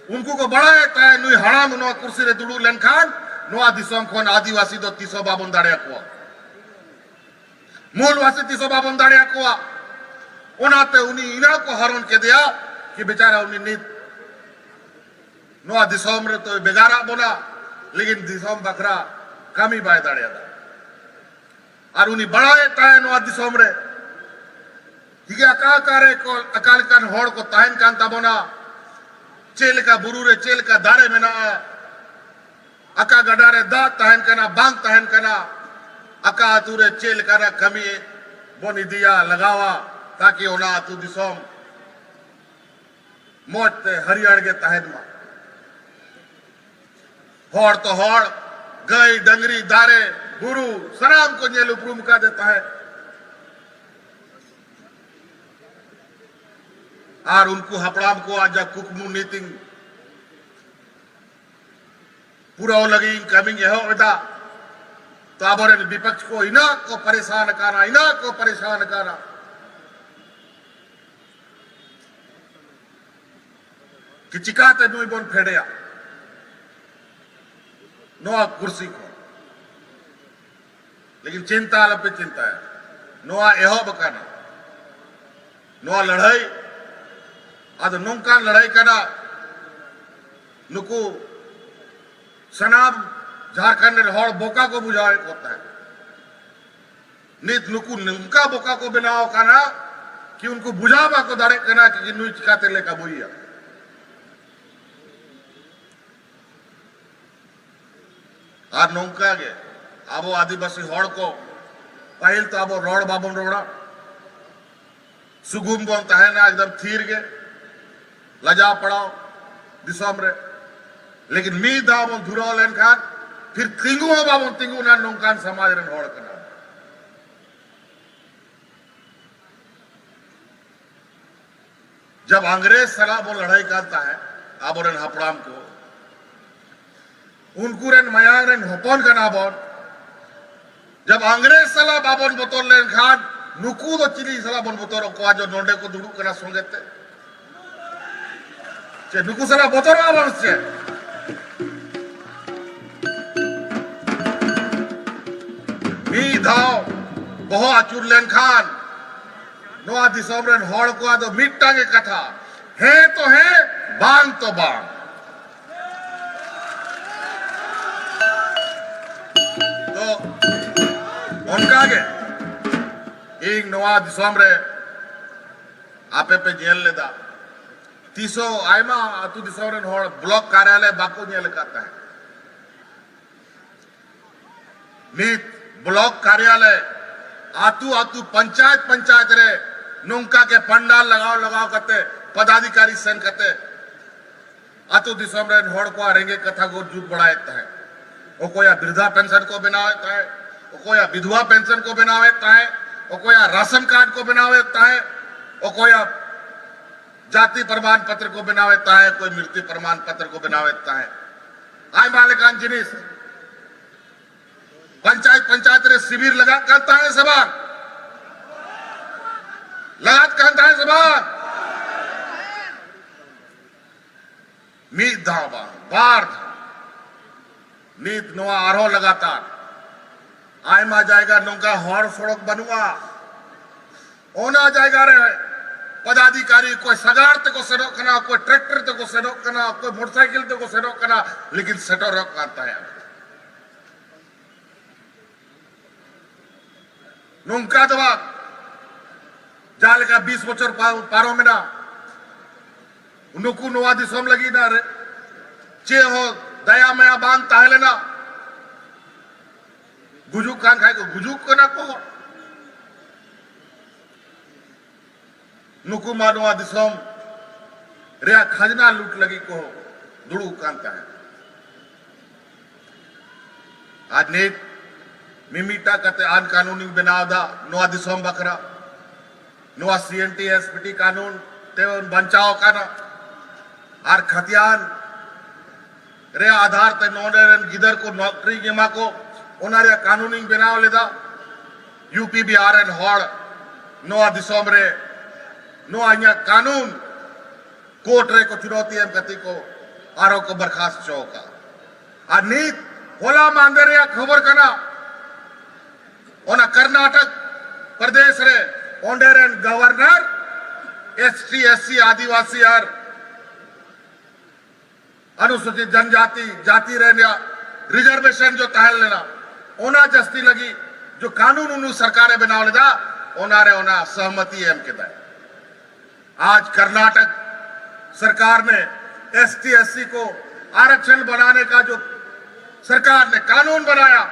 ᱩᱱᱠᱩ ᱠᱚ ᱵᱟᱲᱟᱭᱮᱫ ᱛᱟᱦᱮᱸᱫ ᱱᱩᱭ ᱦᱟᱲᱟᱢ ᱱᱚᱣᱟ ᱠᱩᱨᱥᱤ ᱨᱮ ᱫᱩᱲᱩᱵ ᱞᱮᱱᱠᱷᱟᱱ ᱱᱚᱣᱟ ᱫᱤᱥᱚᱢ ᱠᱷᱚᱱ ᱟᱹᱫᱤᱵᱟᱹᱥᱤ ᱫᱚ ᱛᱤᱥ ᱦᱚᱸ ᱵᱟᱵᱚᱱ ᱫᱟᱲᱮᱭᱟᱠᱚᱣᱟ, ᱢᱩᱞᱣᱟᱥᱤ ᱛᱤᱥ ᱦᱚᱸ ᱵᱟᱵᱚᱱ ᱫᱟᱲᱮᱭᱟᱠᱚᱣᱟ᱾ ᱚᱱᱟᱛᱮ ᱩᱱᱤ ᱤᱱᱟᱹ ᱠᱚ ᱦᱟᱨᱚᱱ ᱠᱮᱫᱮᱭᱟ ᱠᱤ ᱵᱮᱪᱟᱨᱟ ᱩᱱᱤ ᱱᱤᱛ ᱱᱚᱣᱟ ᱫᱤᱥᱚᱢ ᱨᱮ ᱛᱚᱭ ᱵᱷᱮᱜᱟᱨᱟᱜ ᱵᱚᱱᱟ, ᱞᱮᱠᱤᱱ ᱫᱤᱥᱚᱢ ᱵᱟᱠᱷᱨᱟ ᱠᱟᱹᱢᱤ ᱵᱟᱭ ᱫᱟᱲᱮᱭᱟᱫᱟ᱾ ᱟᱨ ᱩᱱᱤ ᱵᱟᱲᱟᱭᱮᱫ ᱛᱟᱦᱮᱸ ᱱᱚᱣᱟ ᱫᱤᱥᱚᱢ ᱨᱮ ᱴᱷᱤᱠ ᱜᱮᱭᱟ, ᱚᱠᱟ ᱚᱠᱟᱨᱮ ᱠᱚ, ᱚᱠᱟ ᱞᱮᱠᱟᱱ ᱦᱚᱲ ᱠᱚ ᱛᱟᱦᱮᱱ ᱠᱟᱱ ᱛᱟᱵᱚᱱᱟ, ᱪᱮᱫ ᱞᱮᱠᱟ ᱵᱩᱨᱩ ᱨᱮ ᱪᱮᱫ ᱞᱮᱠᱟ ᱫᱟᱨᱮ ᱢᱮᱱᱟᱜᱼᱟ, ᱚᱠᱟ ᱜᱟᱰᱟ ᱨᱮ ᱫᱟᱜ ᱛᱟᱦᱮᱱ ᱠᱟᱱᱟ, ᱵᱟᱝ ᱛᱟᱦᱮᱱ ᱠᱟᱱᱟ, ᱚᱠᱟ ᱟᱹᱛᱩ ᱨᱮ ᱪᱮᱫ ᱞᱮᱠᱟᱱᱟᱜ ᱠᱟᱹᱢᱤ ᱵᱚᱱ ᱤᱫᱤᱭᱟ, ᱞᱟᱜᱟᱣᱟ, ᱛᱟᱠᱤ ᱚᱱᱟ ᱟᱹᱛᱩ ᱫᱤᱥᱚᱢ ᱢᱚᱡᱽ ᱛᱮ ᱦᱟᱹᱨᱭᱟᱹᱲ ᱜᱮ ᱛᱟᱦᱮᱱ ᱢᱟ᱾ ᱦᱚᱲ ᱛᱚ ᱦᱚᱲ, ᱜᱟᱹᱭ, ᱰᱟᱹᱝᱨᱤ, ᱫᱟᱨᱮ, ᱵᱩᱨᱩ, ᱥᱟᱱᱟᱢ ᱠᱚ ᱧᱮᱞ ᱩᱯᱨᱩᱢ ᱠᱟᱫᱮ ᱛᱟᱦᱮᱸᱫ᱾ ᱟᱨ ᱩᱱᱠᱩ ᱦᱟᱯᱲᱟᱢ ᱠᱚᱣᱟᱜ ᱡᱟ ᱠᱩᱠᱢᱩ ᱱᱤᱛ ᱤᱧ ᱯᱩᱨᱟᱹᱣ ᱞᱟᱹᱜᱤᱫ ᱤᱧ ᱠᱟᱹᱢᱤᱧ ᱮᱦᱚᱵ ᱮᱫᱟ᱾ ᱛᱚ ᱟᱵᱚᱨᱮᱱ ᱵᱤᱯᱚᱠᱷ ᱠᱚ ᱤᱱᱟᱹᱜ ᱠᱚ ᱯᱟᱨᱤᱥᱟᱱ ᱟᱠᱟᱱᱟ, ᱤᱱᱟᱹᱜ ᱠᱚ ᱯᱟᱨᱤᱥᱟᱱ ᱟᱠᱟᱱᱟ ᱠᱤ ᱪᱤᱠᱟᱛᱮ ᱱᱩᱭ ᱵᱚᱱ ᱯᱷᱮᱰᱮᱭᱟ ᱱᱚᱣᱟ ᱠᱩᱨᱥᱤ ᱠᱷᱚᱱ᱾ ᱞᱮᱠᱤᱱ ᱪᱤᱱᱛᱟ ᱟᱞᱚᱯᱮ ᱪᱤᱱᱛᱟᱭᱟ, ᱱᱚᱣᱟ ᱮᱦᱚᱵ ᱟᱠᱟᱱᱟ, ᱱᱚᱣᱟ ᱞᱟᱹᱲᱦᱟᱹᱭ᱾ ᱟᱫᱚ ᱱᱚᱝᱠᱟᱱ ᱞᱟᱹᱲᱦᱟᱹᱭ ᱠᱟᱱᱟ, ᱱᱩᱠᱩ ᱥᱟᱱᱟᱢ ᱡᱷᱟᱨᱠᱷᱚᱸᱰ ᱨᱮᱱ ᱦᱚᱲ ᱵᱚᱠᱟ ᱠᱚ ᱵᱩᱡᱷᱟᱹᱣᱮᱫ ᱠᱚ ᱛᱟᱦᱮᱸᱫ᱾ ᱱᱤᱛ ᱱᱩᱠᱩ ᱱᱚᱝᱠᱟ ᱵᱚᱠᱟ ᱠᱚ ᱵᱮᱱᱟᱣ ᱟᱠᱟᱱᱟ ᱠᱤ ᱩᱱᱠᱩ ᱵᱩᱡᱷᱟᱹᱣ ᱵᱟᱠᱚ ᱫᱟᱲᱮᱭᱟᱜ ᱠᱟᱱᱟ ᱠᱤ ᱱᱩᱭ ᱪᱤᱠᱟᱛᱮ ᱞᱮ ᱠᱟᱵᱩᱭᱮᱭᱟ᱾ ᱟᱨ ᱱᱚᱝᱠᱟ ᱜᱮ ᱟᱵᱚ ᱟᱹᱫᱤᱵᱟᱹᱥᱤ ᱦᱚᱲ ᱠᱚ ᱯᱟᱹᱦᱤᱞ ᱛᱚ ᱟᱵᱚ ᱨᱚᱲ ᱵᱟᱵᱚᱱ ᱨᱚᱲᱟ, ᱥᱩᱜᱩᱢ ᱵᱚᱱ ᱛᱟᱦᱮᱱᱟ ᱮᱠᱫᱚᱢ ᱛᱷᱤᱨ ᱜᱮ, ᱞᱟᱡᱟᱣ ᱯᱟᱲᱟᱣ ᱫᱤᱥᱚᱢ ᱨᱮ᱾ ᱞᱮᱠᱤᱱ ᱢᱤᱫ ᱫᱷᱟᱣ ᱵᱚᱱ ᱫᱷᱩᱨᱟᱹᱣ ᱞᱮᱱᱠᱷᱟᱱ ᱯᱷᱤᱨ ᱛᱤᱸᱜᱩ ᱦᱚᱸ ᱵᱟᱵᱚᱱ ᱛᱤᱸᱜᱩᱱᱟ, ᱱᱚᱝᱠᱟᱱ ᱥᱚᱢᱟᱡᱽ ᱨᱮᱱ ᱦᱚᱲ ᱠᱟᱱᱟ᱾ ᱡᱟᱵ ᱟᱝᱨᱮᱡᱽ ᱥᱟᱞᱟᱜ ᱵᱚᱱ ᱞᱟᱹᱲᱦᱟᱹᱭ ᱠᱟᱱ ᱛᱟᱦᱮᱸᱫ, ᱟᱵᱚᱨᱮᱱ ᱦᱟᱯᱲᱟᱢ ᱠᱚ, ᱩᱱᱠᱩ ᱨᱮᱱ ᱢᱟᱭᱟᱝ ᱨᱮᱱ ᱦᱚᱯᱚᱱ ᱠᱟᱱᱟ ᱵᱚᱱ᱾ ᱡᱟᱵ ᱟᱝᱨᱮᱡᱽ ᱥᱟᱞᱟᱜ ᱵᱟᱵᱚᱱ ᱵᱚᱛᱚᱨ ᱞᱮᱱᱠᱷᱟᱱ ᱱᱩᱠᱩ ᱫᱚ ᱪᱤᱞᱤ ᱥᱟᱞᱟᱜ ᱵᱚᱱ ᱵᱚᱛᱚᱨ ᱟᱠᱚᱣᱟ? ᱡᱚ ᱱᱚᱰᱮ ᱠᱚ ᱫᱩᱲᱩᱵ ᱠᱟᱱᱟ ᱥᱚᱸᱜᱮ ᱛᱮ, ᱪᱮᱫ ᱱᱩᱠᱩ ᱥᱟᱞᱟᱜ ᱵᱚᱛᱚᱨᱚᱜᱼᱟ ᱵᱚᱱ ᱥᱮ? ᱢᱤᱫ ᱫᱷᱟᱣ ᱵᱚᱦᱚᱜ ᱟᱹᱪᱩᱨ ᱞᱮᱱᱠᱷᱟᱱ ᱱᱚᱣᱟ ᱫᱤᱥᱚᱢ ᱨᱮᱱ ᱦᱚᱲ ᱠᱚᱣᱟᱜ ᱫᱚ ᱢᱤᱫᱴᱟᱝ ᱜᱮ ᱠᱟᱛᱷᱟ, ᱦᱮᱸ ᱛᱚ ᱦᱮᱸ, ᱵᱟᱝ ᱛᱚ ᱵᱟᱝ᱾ ᱛᱚ ᱚᱱᱠᱟ ᱜᱮ ᱤᱧ ᱱᱚᱣᱟ ᱫᱤᱥᱚᱢ ᱨᱮ ᱟᱯᱮ ᱯᱮ ᱧᱮᱞ ᱞᱮᱫᱟ, ᱛᱤᱥ ᱦᱚᱸ ᱟᱭᱢᱟ ᱟᱹᱛᱩ ᱫᱤᱥᱚᱢ ᱨᱮᱱ ᱦᱚᱲ ᱵᱞᱚᱠ ᱠᱟᱨᱭᱟᱞᱚᱭ ᱵᱟᱠᱚ ᱧᱮᱞ ᱟᱠᱟᱫ ᱛᱟᱦᱮᱸᱫ᱾ ᱱᱤᱛ ᱵᱞᱚᱠ ᱠᱟᱨᱭᱟᱞᱚᱭ, ᱟᱹᱛᱩ ᱟᱹᱛᱩ, ᱯᱚᱧᱪᱟᱭᱮᱛ ᱯᱚᱧᱪᱟᱭᱮᱛ ᱨᱮ ᱱᱚᱝᱠᱟ ᱜᱮ ᱯᱟᱱᱰᱟᱞ ᱞᱟᱜᱟᱣ ᱞᱟᱜᱟᱣ ᱠᱟᱛᱮ, ᱯᱚᱫᱟᱫᱷᱤᱠᱟᱨᱤ ᱥᱮᱱ ᱠᱟᱛᱮ ᱟᱹᱛᱩ ᱫᱤᱥᱚᱢ ᱨᱮᱱ ᱦᱚᱲ ᱠᱚᱣᱟᱜ ᱨᱮᱸᱜᱮᱡ ᱠᱟᱛᱷᱟ ᱠᱚ ᱡᱩᱛ ᱵᱟᱲᱟᱭᱮᱫ ᱛᱟᱦᱮᱸᱫ᱾ ᱚᱠᱚᱭᱟᱜ ᱵᱤᱨᱫᱷᱟ ᱯᱮᱱᱥᱚᱱ ᱠᱚ ᱵᱮᱱᱟᱣᱮᱫ ᱛᱟᱦᱮᱸᱫ, ᱚᱠᱚᱭᱟᱜ ᱵᱤᱫᱷᱣᱟ ᱯᱮᱱᱥᱚᱱ ᱠᱚ ᱵᱮᱱᱟᱣᱮᱫ ᱛᱟᱦᱮᱸᱫ, ᱚᱠᱚᱭᱟᱜ ᱨᱟᱥᱚᱱ ᱠᱟᱨᱰ ᱠᱚ ᱵᱮᱱᱟᱣᱮᱫ ᱛᱟᱦᱮᱸᱫ, ᱚᱠᱚᱭᱟᱜ ᱡᱟᱹᱛᱤ ᱯᱨᱚᱢᱟᱱ ᱯᱚᱛᱨᱚ ᱠᱚ ᱵᱮᱱᱟᱣᱮᱫ ᱛᱟᱦᱮᱸᱫ, ᱚᱠᱚᱭ ᱢᱨᱤᱛᱭᱩ ᱯᱨᱚᱢᱟᱱ ᱯᱚᱛᱨᱚ ᱠᱚ ᱵᱮᱱᱟᱣᱮᱫ ᱛᱟᱦᱮᱸᱫ᱾ ᱟᱭᱢᱟ ᱞᱮᱠᱟᱱ ᱡᱤᱱᱤᱥ ᱯᱚᱧᱪᱟᱭᱮᱛ, ᱯᱚᱧᱪᱟᱭᱮᱛ ᱨᱮ ᱥᱤᱵᱤᱨ ᱞᱟᱜᱟᱜ ᱠᱟᱱ ᱛᱟᱦᱮᱸᱫ ᱥᱮ ᱵᱟᱝ? ᱞᱟᱜᱟᱜ ᱠᱟᱱ ᱛᱟᱦᱮᱸᱫ ᱥᱮ ᱵᱟᱝ? ᱢᱤᱫ ᱫᱷᱟᱣ ᱵᱟᱝ, ᱵᱟᱨ ᱫᱷᱟᱣ᱾ ᱱᱤᱛ ᱱᱚᱣᱟ ᱟᱨᱦᱚᱸ ᱞᱟᱜᱟᱛᱟᱨ ᱟᱭᱢᱟ ᱡᱟᱭᱜᱟ ᱱᱚᱝᱠᱟ ᱦᱚᱨ ᱥᱚᱲᱚᱠ ᱵᱟᱹᱱᱩᱜᱼᱟ᱾ ᱚᱱᱟ ᱡᱟᱭᱜᱟ ᱨᱮ ᱯᱚᱫᱟᱫᱷᱤᱠᱟᱨᱤ ᱚᱠᱚᱭ ᱥᱟᱜᱟᱲ ᱛᱮᱠᱚ ᱥᱮᱱᱚᱜ ᱠᱟᱱᱟ, ᱚᱠᱚᱭ ᱴᱨᱟᱠᱴᱚᱨ ᱛᱮᱠᱚ ᱥᱮᱱᱚᱜ ᱠᱟᱱᱟ, ᱚᱠᱚᱭ ᱢᱚᱴᱚᱨᱥᱟᱭᱠᱮᱞ ᱛᱮᱠᱚ ᱥᱮᱱᱚᱜ ᱠᱟᱱᱟ, ᱞᱮᱠᱤᱱ ᱥᱮᱴᱮᱨᱚᱜ ᱠᱟᱱ ᱛᱟᱦᱮᱸᱫ᱾ ᱱᱚᱝᱠᱟ ᱫᱚ ᱵᱟᱝ, ᱡᱟᱦᱟᱸ ᱞᱮᱠᱟ ᱵᱤᱥ ᱵᱚᱪᱷᱚᱨ ᱯᱟ-, ᱯᱟᱨᱚᱢᱮᱱᱟ, ᱱᱩᱠᱩ ᱱᱚᱣᱟ ᱫᱤᱥᱚᱢ ᱞᱟᱹᱜᱤᱫ ᱨᱮ ᱪᱮᱫ ᱦᱚᱸ ᱫᱟᱭᱟ ᱢᱟᱭᱟ ᱵᱟᱝ ᱛᱟᱦᱮᱸ ᱞᱮᱱᱟ᱾ ᱜᱩᱡᱩᱜ ᱠᱟᱱ ᱠᱷᱟᱡ ᱠᱚ ᱜᱩᱡᱩᱜ ᱠᱟᱱᱟ ᱠᱚ᱾ ᱱᱩᱠᱩ ᱢᱟ ᱱᱚᱣᱟ ᱫᱤᱥᱚᱢ ᱨᱮᱭᱟᱜ ᱠᱷᱟᱡᱽᱱᱟ ᱞᱩᱴ ᱞᱟᱹᱜᱤᱫ ᱠᱚ ᱫᱩᱲᱩᱵ ᱠᱟᱱ ᱛᱟᱦᱮᱸᱫ᱾ ᱟᱨ ᱱᱤᱛ ᱢᱤᱢᱤᱫᱴᱟᱜ ᱠᱟᱛᱮ ᱟᱹᱱ ᱠᱟᱹᱱᱩᱱᱤᱧ ᱵᱮᱱᱟᱣ ᱮᱫᱟ ᱱᱚᱣᱟ ᱫᱤᱥᱚᱢ ᱵᱟᱠᱷᱨᱟ᱾ ᱱᱚᱣᱟ ᱥᱤ N T S P T ᱠᱟᱹᱱᱩᱱ ᱛᱮ ᱵᱚᱱ ᱵᱟᱧᱪᱟᱣ ᱟᱠᱟᱱᱟ᱾ ᱟᱨ ᱠᱷᱟᱛᱤᱭᱟᱱ ᱨᱮᱭᱟᱜ ᱟᱫᱷᱟᱨ ᱛᱮ ᱱᱚᱰᱮ ᱨᱮᱱ ᱜᱤᱫᱟᱹᱨ ᱠᱚ ᱱᱚᱠᱨᱤᱧ ᱮᱢᱟ ᱠᱚ, ᱚᱱᱟ ᱨᱮᱭᱟᱜ ᱠᱟᱹᱱᱩᱱᱤᱧ ᱵᱮᱱᱟᱣ ᱞᱮᱫᱟ᱾ ᱭᱩ ᱯᱤ ᱵᱤᱦᱟᱨ ᱨᱮᱱ ᱦᱚᱲ ᱱᱚᱣᱟ ᱫᱤᱥᱚᱢ ᱨᱮ ᱱᱚᱣᱟ ᱤᱧᱟᱹᱜ ᱠᱟᱹᱱᱩᱱ ᱠᱳᱨᱴ ᱨᱮ ᱠᱚ ᱪᱩᱱᱚᱣᱛᱤ ᱮᱢ ᱠᱟᱛᱮ ᱠᱚ ᱟᱨᱦᱚᱸ ᱠᱚ ᱵᱚᱨᱠᱷᱟᱥᱛ ᱦᱚᱪᱚ ᱟᱠᱟᱫ᱾ ᱟᱨ ᱱᱤᱛ ᱦᱚᱞᱟ ᱢᱟᱦᱫᱮᱨ ᱨᱮᱭᱟᱜ ᱠᱷᱚᱵᱚᱨ ᱠᱟᱱᱟ, ᱚᱱᱟ ᱠᱚᱨᱱᱟᱴᱚᱠ ᱯᱨᱚᱫᱮᱥ ᱨᱮ ᱚᱸᱰᱮ ᱨᱮᱱ governor S T, S C, ᱟᱹᱫᱤᱵᱟᱹᱥᱤ ᱟᱨ ᱚᱱᱩᱥᱩᱪᱤᱛ ᱡᱚᱱᱡᱟᱛᱤ ᱡᱟᱹᱛᱤ ᱨᱮᱱᱟᱜ ᱨᱤᱡᱟᱨᱵᱷᱮᱥᱚᱱ ᱡᱚ ᱛᱟᱦᱮᱸ ᱞᱮᱱᱟ, ᱚᱱᱟ ᱡᱟᱹᱥᱛᱤ ᱞᱟᱹᱜᱤᱫ ᱡᱚ ᱠᱟᱹᱱᱩᱱ ᱩᱱᱩ ᱥᱚᱨᱠᱟᱨᱮ ᱵᱮᱱᱟᱣ ᱞᱮᱫᱟ, ᱚᱱᱟᱨᱮ ᱚᱱᱟ ᱥᱚᱦᱢᱚᱛᱤ ᱮᱢ ᱠᱮᱫᱟᱭ᱾ आज कर्नाटक सरकार ने एस टी, एस सी को आरक्षण बनाने का जो सरकार ने कानून बनाया,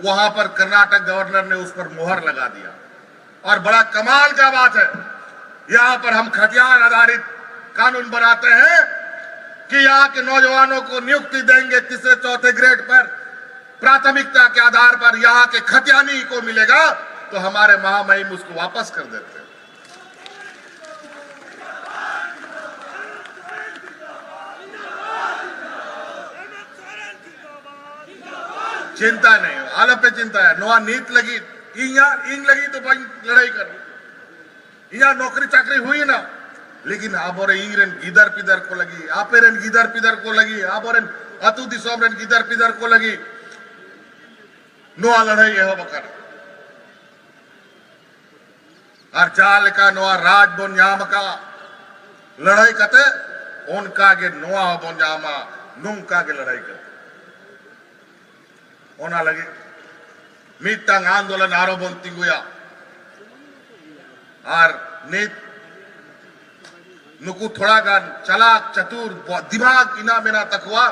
वहां पर कर्नाटक गवर्नर ने उस पर मोहर लगा दिया। और बड़ा कमाल का बात है, यहाँ पर हम खतियान आधारित कानून बनाते हैं कि यहाँ के नौजवानों को नियुक्ति देंगे तीसरे चौथे ग्रेड पर, प्राथमिकता के आधार पर यहाँ के खतियानी को मिलेगा, तो हमारे महामहिम उसको वापस कर देते हैं। ᱪᱤᱱᱛᱟ ᱱᱮ, ᱟᱞᱚᱯᱮ ᱪᱤᱱᱛᱟᱭᱟ᱾ ᱱᱚᱣᱟ ᱱᱤᱛ ᱞᱟᱹᱜᱤᱫ, ᱤᱧᱟᱜ, ᱤᱧ ᱞᱟᱹᱜᱤᱫ ᱫᱚ ᱵᱟᱹᱧ ᱞᱟᱹᱲᱦᱟᱹᱭ ᱠᱟᱱᱟ᱾ ᱤᱧᱟᱜ ᱱᱚᱠᱨᱤ ᱪᱟᱠᱨᱤ ᱦᱩᱭᱮᱱᱟ, ᱞᱮᱠᱤᱱ ᱟᱵᱚᱨᱮ ᱤᱧ ᱨᱮᱱ ᱜᱤᱫᱟᱹᱨ ᱯᱤᱫᱟᱹᱨ ᱠᱚ ᱞᱟᱹᱜᱤᱫ, ᱟᱯᱮ ᱨᱮᱱ ᱜᱤᱫᱟᱹᱨ ᱯᱤᱫᱟᱹᱨ ᱠᱚ ᱞᱟᱹᱜᱤᱫ, ᱟᱵᱚᱨᱮᱱ ᱟᱹᱛᱩ ᱫᱤᱥᱚᱢ ᱨᱮᱱ ᱜᱤᱫᱟᱹᱨ ᱯᱤᱫᱟᱹᱨ ᱠᱚ ᱞᱟᱹᱜᱤᱫ ᱱᱚᱣᱟ ᱞᱟᱹᱲᱦᱟᱹᱭ ᱮᱦᱚᱵ ᱟᱠᱟᱱᱟ᱾ ᱟᱨ ᱡᱟᱦᱟᱸ ᱞᱮᱠᱟ ᱱᱚᱣᱟ ᱨᱟᱡᱽ ᱵᱚᱱ ᱧᱟᱢ ᱟᱠᱟᱫ ᱞᱟᱹᱲᱦᱟᱹᱭ ᱠᱟᱛᱮ, ᱚᱱᱠᱟ ᱜᱮ ᱱᱚᱣᱟ ᱦᱚᱸᱵᱚᱱ ᱧᱟᱢᱟ, ᱱᱚᱝᱠᱟ ᱜᱮ ᱞᱟᱹᱲᱦᱟᱹᱭ ᱠᱟᱛᱮ᱾ ᱚᱱᱟ ᱞᱟᱹᱜᱤᱫ ᱢᱤᱫᱴᱟᱝ ᱟᱱᱫᱳᱞᱚᱱ ᱟᱨᱚ ᱵᱚᱱ ᱛᱤᱸᱜᱩᱭᱟ᱾ ᱟᱨ ᱱᱤᱛ ᱱᱩᱠᱩ ᱛᱷᱚᱲᱟ ᱜᱟᱱ ᱪᱟᱞᱟᱠ ᱪᱟᱛᱩᱨ ᱵᱚ-, ᱫᱤᱢᱟᱜᱽ ᱤᱱᱟ ᱢᱮᱱᱟᱜ ᱛᱟᱠᱚᱣᱟ,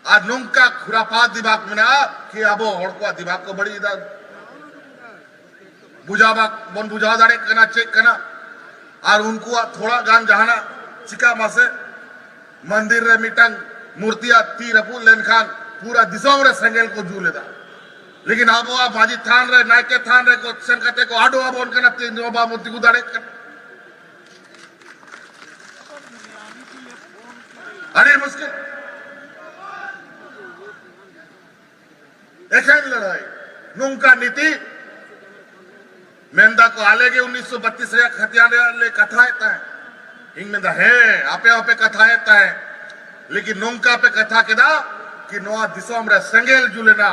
ᱟᱨ ᱱᱚᱝᱠᱟ ᱠᱷᱩᱨᱟᱯᱟᱛ ᱫᱤᱢᱟᱜᱽ ᱢᱮᱱᱟᱜᱼᱟ ᱠᱤ ᱟᱵᱚ ᱦᱚᱲ ᱠᱚᱣᱟᱜ ᱫᱤᱢᱟᱜᱽ ᱠᱚ ᱵᱟᱹᱲᱤᱡ ᱮᱫᱟ᱾ ᱵᱩᱡᱷᱟᱹᱣ ᱵᱟᱝ ᱵᱚᱱ ᱵᱩᱡᱷᱟᱹᱣ ᱫᱟᱲᱮᱭᱟᱜ ᱠᱟᱱᱟ ᱪᱮᱫ ᱠᱟᱱᱟ᱾ ᱟᱨ ᱩᱱᱠᱩᱣᱟᱜ ᱛᱷᱚᱲᱟ ᱜᱟᱱ ᱡᱟᱦᱟᱱᱟᱜ ᱪᱤᱠᱟ ᱢᱟᱥᱮ, ᱢᱚᱱᱫᱤᱨ ᱨᱮ ᱢᱤᱫᱴᱟᱝ ᱢᱩᱨᱛᱤᱭᱟᱜ ᱛᱤ ᱨᱟᱹᱯᱩᱫ ᱞᱮᱱᱠᱷᱟᱱ ᱯᱩᱨᱟᱹ ᱫᱤᱥᱚᱢ ᱨᱮ ᱥᱮᱸᱜᱮᱞ ᱠᱚ ᱡᱩᱞ ᱮᱫᱟ, ᱞᱮᱠᱤᱱ ᱟᱵᱚᱣᱟᱜ ᱢᱟᱹᱡᱷᱤ ᱛᱷᱟᱱ ᱨᱮ, ᱱᱟᱭᱠᱮ ᱛᱷᱟᱱ ᱨᱮ ᱠᱚ ᱥᱮᱱ ᱠᱟᱛᱮ ᱠᱚ ᱟᱰᱚ ᱟᱵᱚᱱ ᱠᱟᱱᱟ, ᱛᱤ ᱨᱮᱦᱚᱸ ᱵᱟᱵᱚᱱ ᱛᱤᱸᱜᱩ ᱫᱟᱲᱮᱭᱟᱜ ᱠᱟᱱᱟ᱾ ᱟᱹᱰᱤ ᱢᱩᱥᱠᱤᱞ᱾ ᱮᱠᱷᱮᱱ ᱞᱟᱹᱲᱦᱟᱹᱭ, ᱱᱚᱝᱠᱟ ᱱᱤᱛᱤ᱾ ᱢᱮᱱᱫᱟ ᱠᱚ, "ᱟᱞᱮ ᱜᱮ ᱩᱱᱤᱥᱥᱚ ᱵᱟᱛᱤᱥ ᱨᱮᱭᱟᱜ ᱠᱷᱟᱛᱤᱭᱟᱱ ᱨᱮᱭᱟᱜ ᱞᱮ ᱠᱟᱛᱷᱟᱭᱮᱫ ᱛᱟᱦᱮᱸᱫ᱾" ᱤᱧ ᱢᱮᱱᱫᱟ, "ᱦᱮᱸ, ᱟᱯᱮ ᱦᱚᱸᱯᱮ ᱠᱟᱛᱷᱟᱭᱮᱫ ᱛᱟᱦᱮᱸᱫ, ᱞᱮᱠᱤᱱ ᱱᱚᱝᱠᱟ ᱯᱮ ᱠᱟᱛᱷᱟ ᱠᱮᱫᱟ ᱠᱤ ᱱᱚᱣᱟ ᱫᱤᱥᱚᱢ ᱨᱮ ᱥᱮᱸᱜᱮᱞ ᱡᱩᱞᱮᱱᱟ,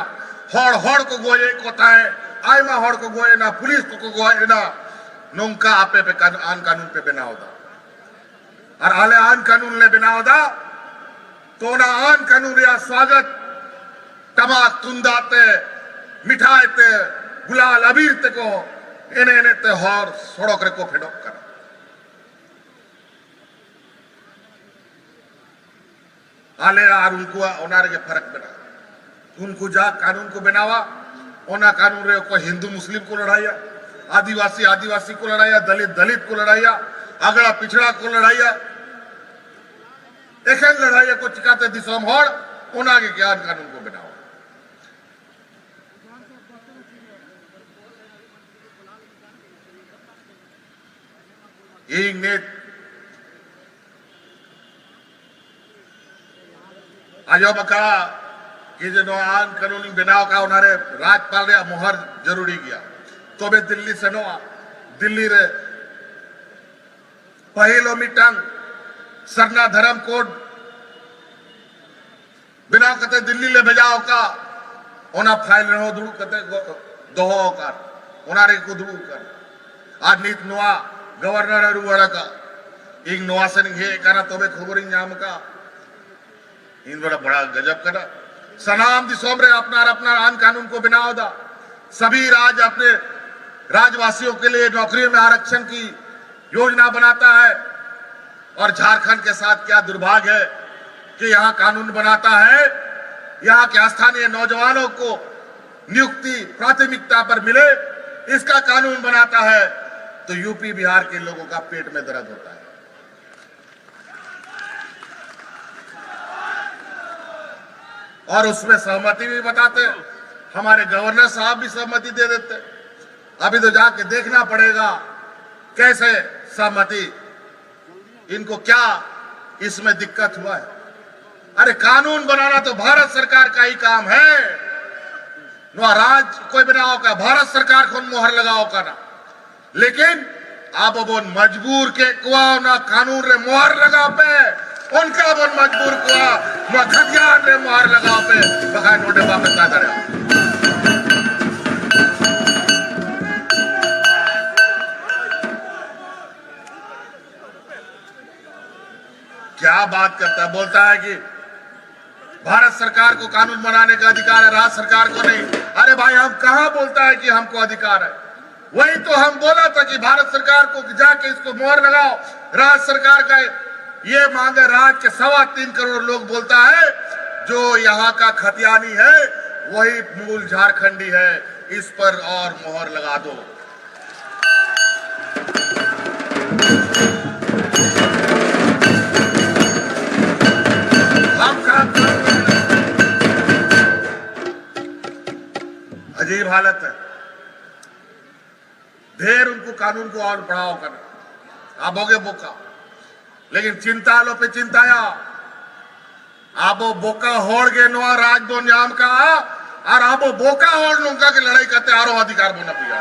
ᱦᱚᱲ ᱦᱚᱲ ᱠᱚ ᱜᱚᱡᱮᱫ ᱠᱚ ᱛᱟᱦᱮᱸᱫ, ᱟᱭᱢᱟ ᱦᱚᱲ ᱠᱚ ᱜᱚᱡ ᱮᱱᱟ, ᱯᱩᱞᱤᱥ ᱠᱚᱠᱚ ᱜᱚᱡ ᱮᱱᱟ, ᱱᱚᱝᱠᱟ ᱟᱯᱮ ᱯᱮ ᱠᱟᱱ-, ᱟᱱ ᱠᱟᱹᱱᱩᱱ ᱯᱮ ᱵᱮᱱᱟᱣ ᱮᱫᱟ᱾ ᱟᱨ ᱟᱞᱮ ᱟᱱ ᱠᱟᱹᱱᱩᱱ ᱞᱮ ᱵᱮᱱᱟᱣ ᱮᱫᱟ, ᱛᱚ ᱚᱱᱟ ᱟᱱ ᱠᱟᱹᱱᱩᱱ ᱨᱮᱭᱟᱜ ᱥᱣᱟᱜᱚᱛ ᱴᱟᱢᱟᱠ ᱛᱩᱢᱫᱟᱜ ᱛᱮ, ᱢᱤᱴᱷᱟᱭ ᱛᱮ, ᱜᱩᱞᱟᱞ ᱟᱵᱤᱨ ᱛᱮᱠᱚ ᱮᱱᱮᱡ ᱮᱱᱮᱡ ᱛᱮ ᱦᱚᱨ ᱥᱚᱲᱚᱠ ᱨᱮᱠᱚ ᱯᱷᱮᱰᱚᱜ ᱠᱟᱱᱟ᱾ ᱟᱞᱮ ᱟᱨ ᱩᱱᱠᱩᱣᱟᱜ ᱚᱱᱟ ᱨᱮᱜᱮ ᱯᱷᱟᱨᱟᱠ ᱢᱮᱱᱟᱜᱼᱟ᱾ ᱩᱱᱠᱩ ᱡᱟ ᱠᱟᱹᱱᱩᱱ ᱠᱚ ᱵᱮᱱᱟᱣᱟ, ᱚᱱᱟ ᱠᱟᱹᱱᱩᱱ ᱨᱮ ᱚᱠᱚᱭ ᱦᱤᱱᱫᱩ ᱢᱩᱥᱞᱤᱢ ᱠᱚ ᱞᱟᱹᱲᱦᱟᱹᱭᱟ, ᱟᱹᱫᱤᱵᱟᱹᱥᱤ ᱟᱹᱫᱤᱵᱟᱹᱥᱤ ᱠᱚ ᱞᱟᱹᱲᱦᱟᱹᱭᱟ, ᱫᱟᱹᱞᱤᱛ ᱫᱟᱹᱞᱤᱛ ᱠᱚ ᱞᱟᱹᱲᱦᱟᱹᱭᱟ, ᱟᱜᱽᱲᱟ ᱯᱤᱪᱷᱲᱟ ᱠᱚ ᱞᱟᱹᱲᱦᱟᱹᱭᱟ, ᱮᱠᱷᱮᱱ ᱞᱟᱹᱲᱦᱟᱹᱭᱟᱠᱚ ᱪᱤᱠᱟᱛᱮ ᱫᱤᱥᱚᱢ ᱦᱚᱲ? ᱚᱱᱟ ᱜᱮ ᱜᱮᱭᱟᱱ ᱠᱟᱹᱱᱩᱱ ᱠᱚ ᱵᱮᱱᱟᱣᱟ᱾ ᱤᱧ ᱱᱤᱛ ᱟᱸᱡᱚᱢ ᱟᱠᱟᱫ ᱠᱤ ᱡᱮ ᱱᱚᱣᱟ ᱟᱹᱱ ᱠᱟᱹᱱᱩᱱ ᱤᱧ ᱵᱮᱱᱟᱣ ᱟᱠᱟᱫ, ᱚᱱᱟᱨᱮ ᱨᱟᱡᱽᱯᱟᱞ ᱨᱮᱭᱟᱜ ᱢᱚᱦᱚᱨ ᱡᱟᱹᱨᱩᱲᱤ ᱜᱮᱭᱟ, ᱛᱚᱵᱮ ᱫᱤᱞᱞᱤ ᱥᱮᱱᱚᱜᱼᱟ᱾ ᱫᱤᱞᱞᱤ ᱨᱮ ᱯᱟᱹᱦᱤᱞ ᱦᱚᱸ ᱢᱤᱫᱴᱟᱝ ᱥᱟᱨᱱᱟ ᱫᱷᱚᱨᱚᱢ ᱠᱳᱰ ᱵᱮᱱᱟᱣ ᱠᱟᱛᱮ ᱫᱤᱞᱞᱤ ᱞᱮ ᱵᱷᱮᱡᱟ ᱟᱠᱟᱫ, ᱚᱱᱟ ᱯᱷᱟᱭᱤᱞ ᱨᱮᱦᱚᱸ ᱫᱩᱲᱩᱵ ᱠᱟᱛᱮ ᱠᱚ ᱫᱚᱦᱚ ᱟᱠᱟᱫ, ᱚᱱᱟ ᱨᱮᱜᱮ ᱠᱚ ᱫᱩᱲᱩᱵ ᱟᱠᱟᱱ᱾ ᱟᱨ ᱱᱤᱛ ᱱᱚᱣᱟ ᱜᱚᱵᱷᱚᱨᱱᱚᱨ ᱮ ᱨᱩᱣᱟᱹᱲ ᱟᱠᱟᱫ᱾ ᱤᱧ ᱱᱚᱣᱟ ᱥᱮᱱ ᱤᱧ ᱦᱮᱡ ᱟᱠᱟᱱᱟ, ᱛᱚᱵᱮ ᱠᱷᱚᱵᱚᱨᱤᱧ ᱧᱟᱢ ᱟᱠᱟᱫ᱾ ᱤᱧ ᱫᱚ ᱵᱟᱲᱟ ᱜᱟᱡᱟᱵ ᱠᱟᱱᱟ᱾ ᱥᱟᱱᱟᱢ ᱫᱤᱥᱚᱢ ᱨᱮ ᱟᱯᱱᱟᱨ ᱟᱯᱱᱟᱨ ᱟᱹᱱ ᱠᱟᱹᱱᱩᱱ ᱠᱚ ᱵᱮᱱᱟᱣ ᱮᱫᱟ᱾ सभी राज्य अपने राज्यवासियों के लिए नौकरी में आरक्षण की योजना बनाता है। और झारखंड के साथ क्या दुर्भाग्य है कि यहाँ कानून बनाता है, यहाँ के स्थानीय नौजवानों को नियुक्ति प्राथमिकता पर मिले, इसका कानून बनाता है, तो यूपी बिहार के लोगों का पेट में दर्द होता है। और उसमें सहमति भी बताते, हमारे गवर्नर साहब भी सहमति दे देते। अभी तो जाके देखना पड़ेगा कैसे सहमति, इनको क्या इसमें दिक्कत हुआ है। अरे, कानून बनाना तो भारत सरकार का ही काम है। ᱱᱚᱣᱟ ᱨᱟᱡᱽ ᱚᱠᱚᱭ ᱵᱮᱱᱟᱣ ᱟᱠᱟᱫ? ᱵᱷᱟᱨᱚᱛ ᱥᱚᱨᱠᱟᱨ ᱠᱷᱚᱱ ᱢᱚᱦᱚᱨ ᱞᱟᱜᱟᱣ ᱟᱠᱟᱱᱟ᱾ ᱞᱮᱠᱤᱱ ᱟᱵᱚ ᱵᱚᱱ ᱢᱚᱡᱽᱵᱩᱨ ᱠᱮᱫ ᱠᱚᱣᱟ ᱚᱱᱟ ᱠᱟᱹᱱᱩᱱ ᱨᱮ ᱢᱚᱦᱚᱨ ᱞᱟᱜᱟᱣ ᱯᱮ᱾ ᱚᱱᱠᱟ ᱵᱚᱱ ᱢᱚᱡᱽᱵᱩᱨ ᱠᱚᱣᱟ ᱱᱚᱣᱟ ᱠᱷᱟᱛᱤᱭᱟᱱ ᱨᱮ ᱢᱚᱦᱚᱨ ᱞᱟᱜᱟᱣ ᱯᱮ, ᱵᱟᱠᱷᱟᱱ ᱱᱚᱰᱮ ᱵᱟᱯᱮ ᱛᱟᱦᱮᱸ ᱫᱟᱲᱮᱭᱟᱜᱼᱟ᱾ क्या बात करता है, बोलता है कि भारत सरकार को कानून बनाने का अधिकार है, राज्य सरकार को नहीं। अरे भाई, हम कहाँ बोलता है कि हमको अधिकार है? वही तो हम बोला था कि भारत सरकार को जाके इसको मोहर लगाओ। राज्य सरकार का ये मांग है, राज्य के सवा तीन करोड़ लोग बोलता है, जो यहाँ का खतियानी है वही मूल झारखंडी है, इस पर और मोहर लगा दो। ᱟᱡᱤᱵ ᱦᱟᱞᱚᱛ ᱦᱮ᱾ ᱰᱷᱮᱨ ᱩᱱᱠᱩ ᱠᱟᱹᱱᱩᱱ ᱠᱚ ᱚᱞ ᱯᱟᱲᱦᱟᱣ ᱠᱟᱱᱟ, ᱟᱵᱚ ᱜᱮ ᱵᱚᱠᱟ᱾ ᱞᱮᱠᱤᱱ ᱪᱤᱱᱛᱟ ᱟᱞᱚᱯᱮ ᱪᱤᱱᱛᱟᱭᱟ, ᱟᱵᱚ ᱵᱚᱠᱟ ᱦᱚᱲ ᱜᱮ ᱱᱚᱣᱟ ᱨᱟᱡᱽ ᱵᱚᱱ ᱧᱟᱢ ᱠᱟᱜᱼᱟ, ᱟᱨ ᱟᱵᱚ ᱵᱚᱠᱟ ᱦᱚᱲ ᱱᱚᱝᱠᱟ ᱜᱮ ᱞᱟᱹᱲᱦᱟᱹᱭ ᱠᱟᱛᱮ ᱟᱨᱚ ᱚᱫᱷᱤᱠᱟᱨ ᱵᱚᱱ ᱟᱹᱜᱩᱭᱟ᱾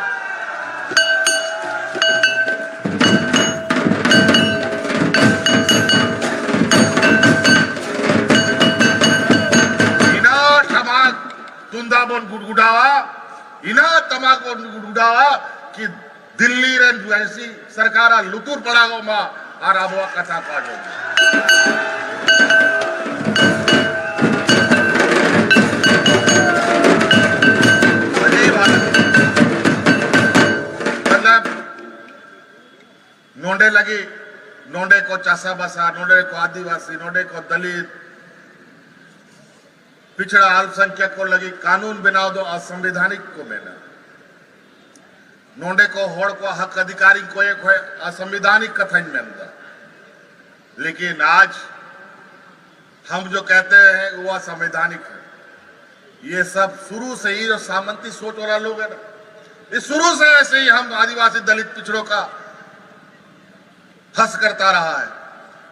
ᱤᱱᱟᱹ ᱴᱟᱢᱟᱠ ᱛᱩᱢᱫᱟᱜ ᱵᱚᱱ ᱜᱩᱰᱜᱩᱰᱟᱣᱟ, ᱤᱱᱟᱹ ᱴᱟᱢᱟᱠ ᱵᱚᱱ ᱜᱩᱰᱜᱩᱰᱟᱣᱟ ᱠᱤ ᱫᱤᱞᱞᱤ ᱨᱮᱱ ᱵᱤᱫᱮᱥᱤ ᱥᱚᱨᱠᱟᱨᱟᱜ ᱞᱩᱛᱩᱨ ᱯᱟᱲᱟᱜᱚᱜ ᱢᱟ ᱟᱨ ᱟᱵᱚᱣᱟᱜ ᱠᱟᱛᱷᱟ ᱠᱚ ᱟᱸᱡᱚᱢ ᱢᱟ᱾ ᱟᱹᱰᱤ ᱵᱷᱟᱜᱮ᱾ ᱢᱚᱛᱞᱚᱵ, ᱱᱚᱰᱮ ᱞᱟᱹᱜᱤᱫ, ᱱᱚᱰᱮ ᱠᱚ ᱪᱟᱥᱟᱵᱟᱥᱟ, ᱱᱚᱰᱮ ᱠᱚ ᱟᱹᱫᱤᱵᱟᱹᱥᱤ, ᱱᱚᱰᱮ ᱠᱚ ᱫᱟᱞᱤᱛ, ᱯᱤᱪᱷᱲᱟ ᱟᱞᱯᱥᱚᱝᱠᱷᱭᱟᱠ ᱠᱚ ᱞᱟᱹᱜᱤᱫ ᱠᱟᱹᱱᱩᱱ ᱵᱮᱱᱟᱣ ᱫᱚ ᱚᱥᱚᱝᱵᱤᱫᱷᱟᱱᱤᱠ ᱠᱚ ᱢᱮᱱᱟ᱾ ᱱᱚᱰᱮ ᱠᱚ ᱦᱚᱲ ᱠᱚ ᱦᱚᱠ ᱚᱫᱷᱤᱠᱟᱨᱤᱧ ᱠᱚᱭᱮ ᱠᱷᱚᱡ ᱚᱥᱚᱝᱵᱤᱫᱷᱟᱱᱤᱠ ᱠᱟᱛᱷᱟᱧ ᱢᱮᱱ ᱮᱫᱟ᱾ ᱞᱮᱠᱤᱱ ᱟᱡ हम जो कहते हैं वो असंवैधानिक है। ये सब शुरू से ही जो सामंती सोच वाला लोग है ना, ये शुरू से ऐसे ही हम आदिवासी दलित पिछड़ों का फंस करता रहा है।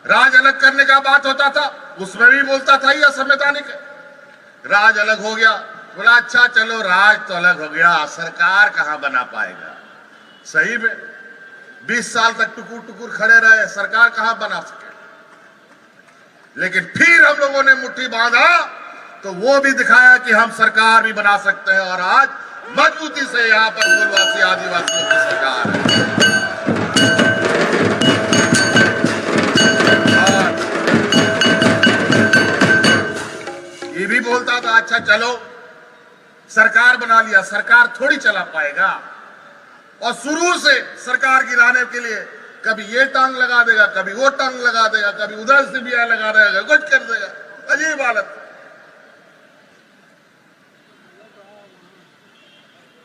राज अलग करने का बात होता था, उसमें भी बोलता था ये असंवैधानिक है। राज अलग हो गया, बोला अच्छा चलो राज तो अलग हो गया, सरकार कहाँ बना पाएगा? सही में बीस साल तक टुकुर टुकुर खड़े रहे, सरकार कहाँ बना सके? लेकिन फिर हम लोगों ने मुट्ठी बांधा तो वो भी दिखाया कि हम सरकार भी बना सकते हैं। और आज मजबूती से यहाँ पर मूलवासी आदिवासियों की सरकार है। और ये भी बोलता था अच्छा चलो सरकार बना लिया, सरकार थोड़ी चला पाएगा। और शुरू से सरकार गिराने के लिए कभी ये टांग लगा देगा, कभी वो टांग लगा देगा, कभी उधर सीबीआई लगा देगा, कुछ कर देगा। अजीब हालत।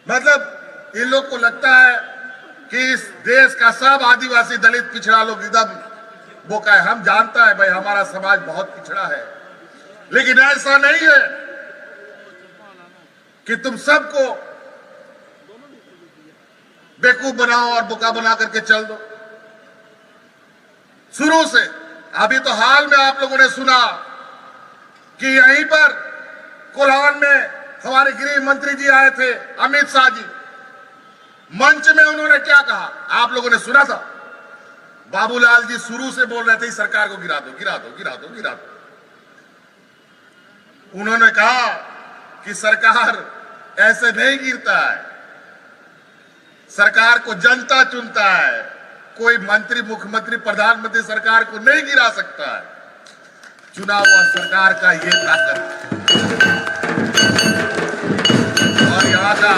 मतलब इन लोग को लगता है कि इस देश का सब आदिवासी दलित पिछड़ा लोग एकदम बोका है। हम जानता है भाई, हमारा समाज बहुत पिछड़ा है, लेकिन ऐसा नहीं है कि तुम सबको बेवकूफ बनाओ और बोका बना करके चल दो। शुरू से, अभी तो हाल में आप लोगों ने सुना कि यहीं पर कोल्हान में हमारे गृह मंत्री जी आए थे, अमित शाह जी। मंच में उन्होंने क्या कहा, आप लोगों ने सुना था? बाबूलाल जी शुरू से बोल रहे थे, "इस सरकार को गिरा दो, गिरा दो, गिरा दो, गिरा दो।" उन्होंने कहा कि सरकार ऐसे नहीं गिरता है, सरकार को जनता चुनता है, कोई मंत्री, मुख्यमंत्री, प्रधानमंत्री सरकार को नहीं गिरा सकता है। चुना हुआ सरकार का ये ताकत है। और यहाँ का,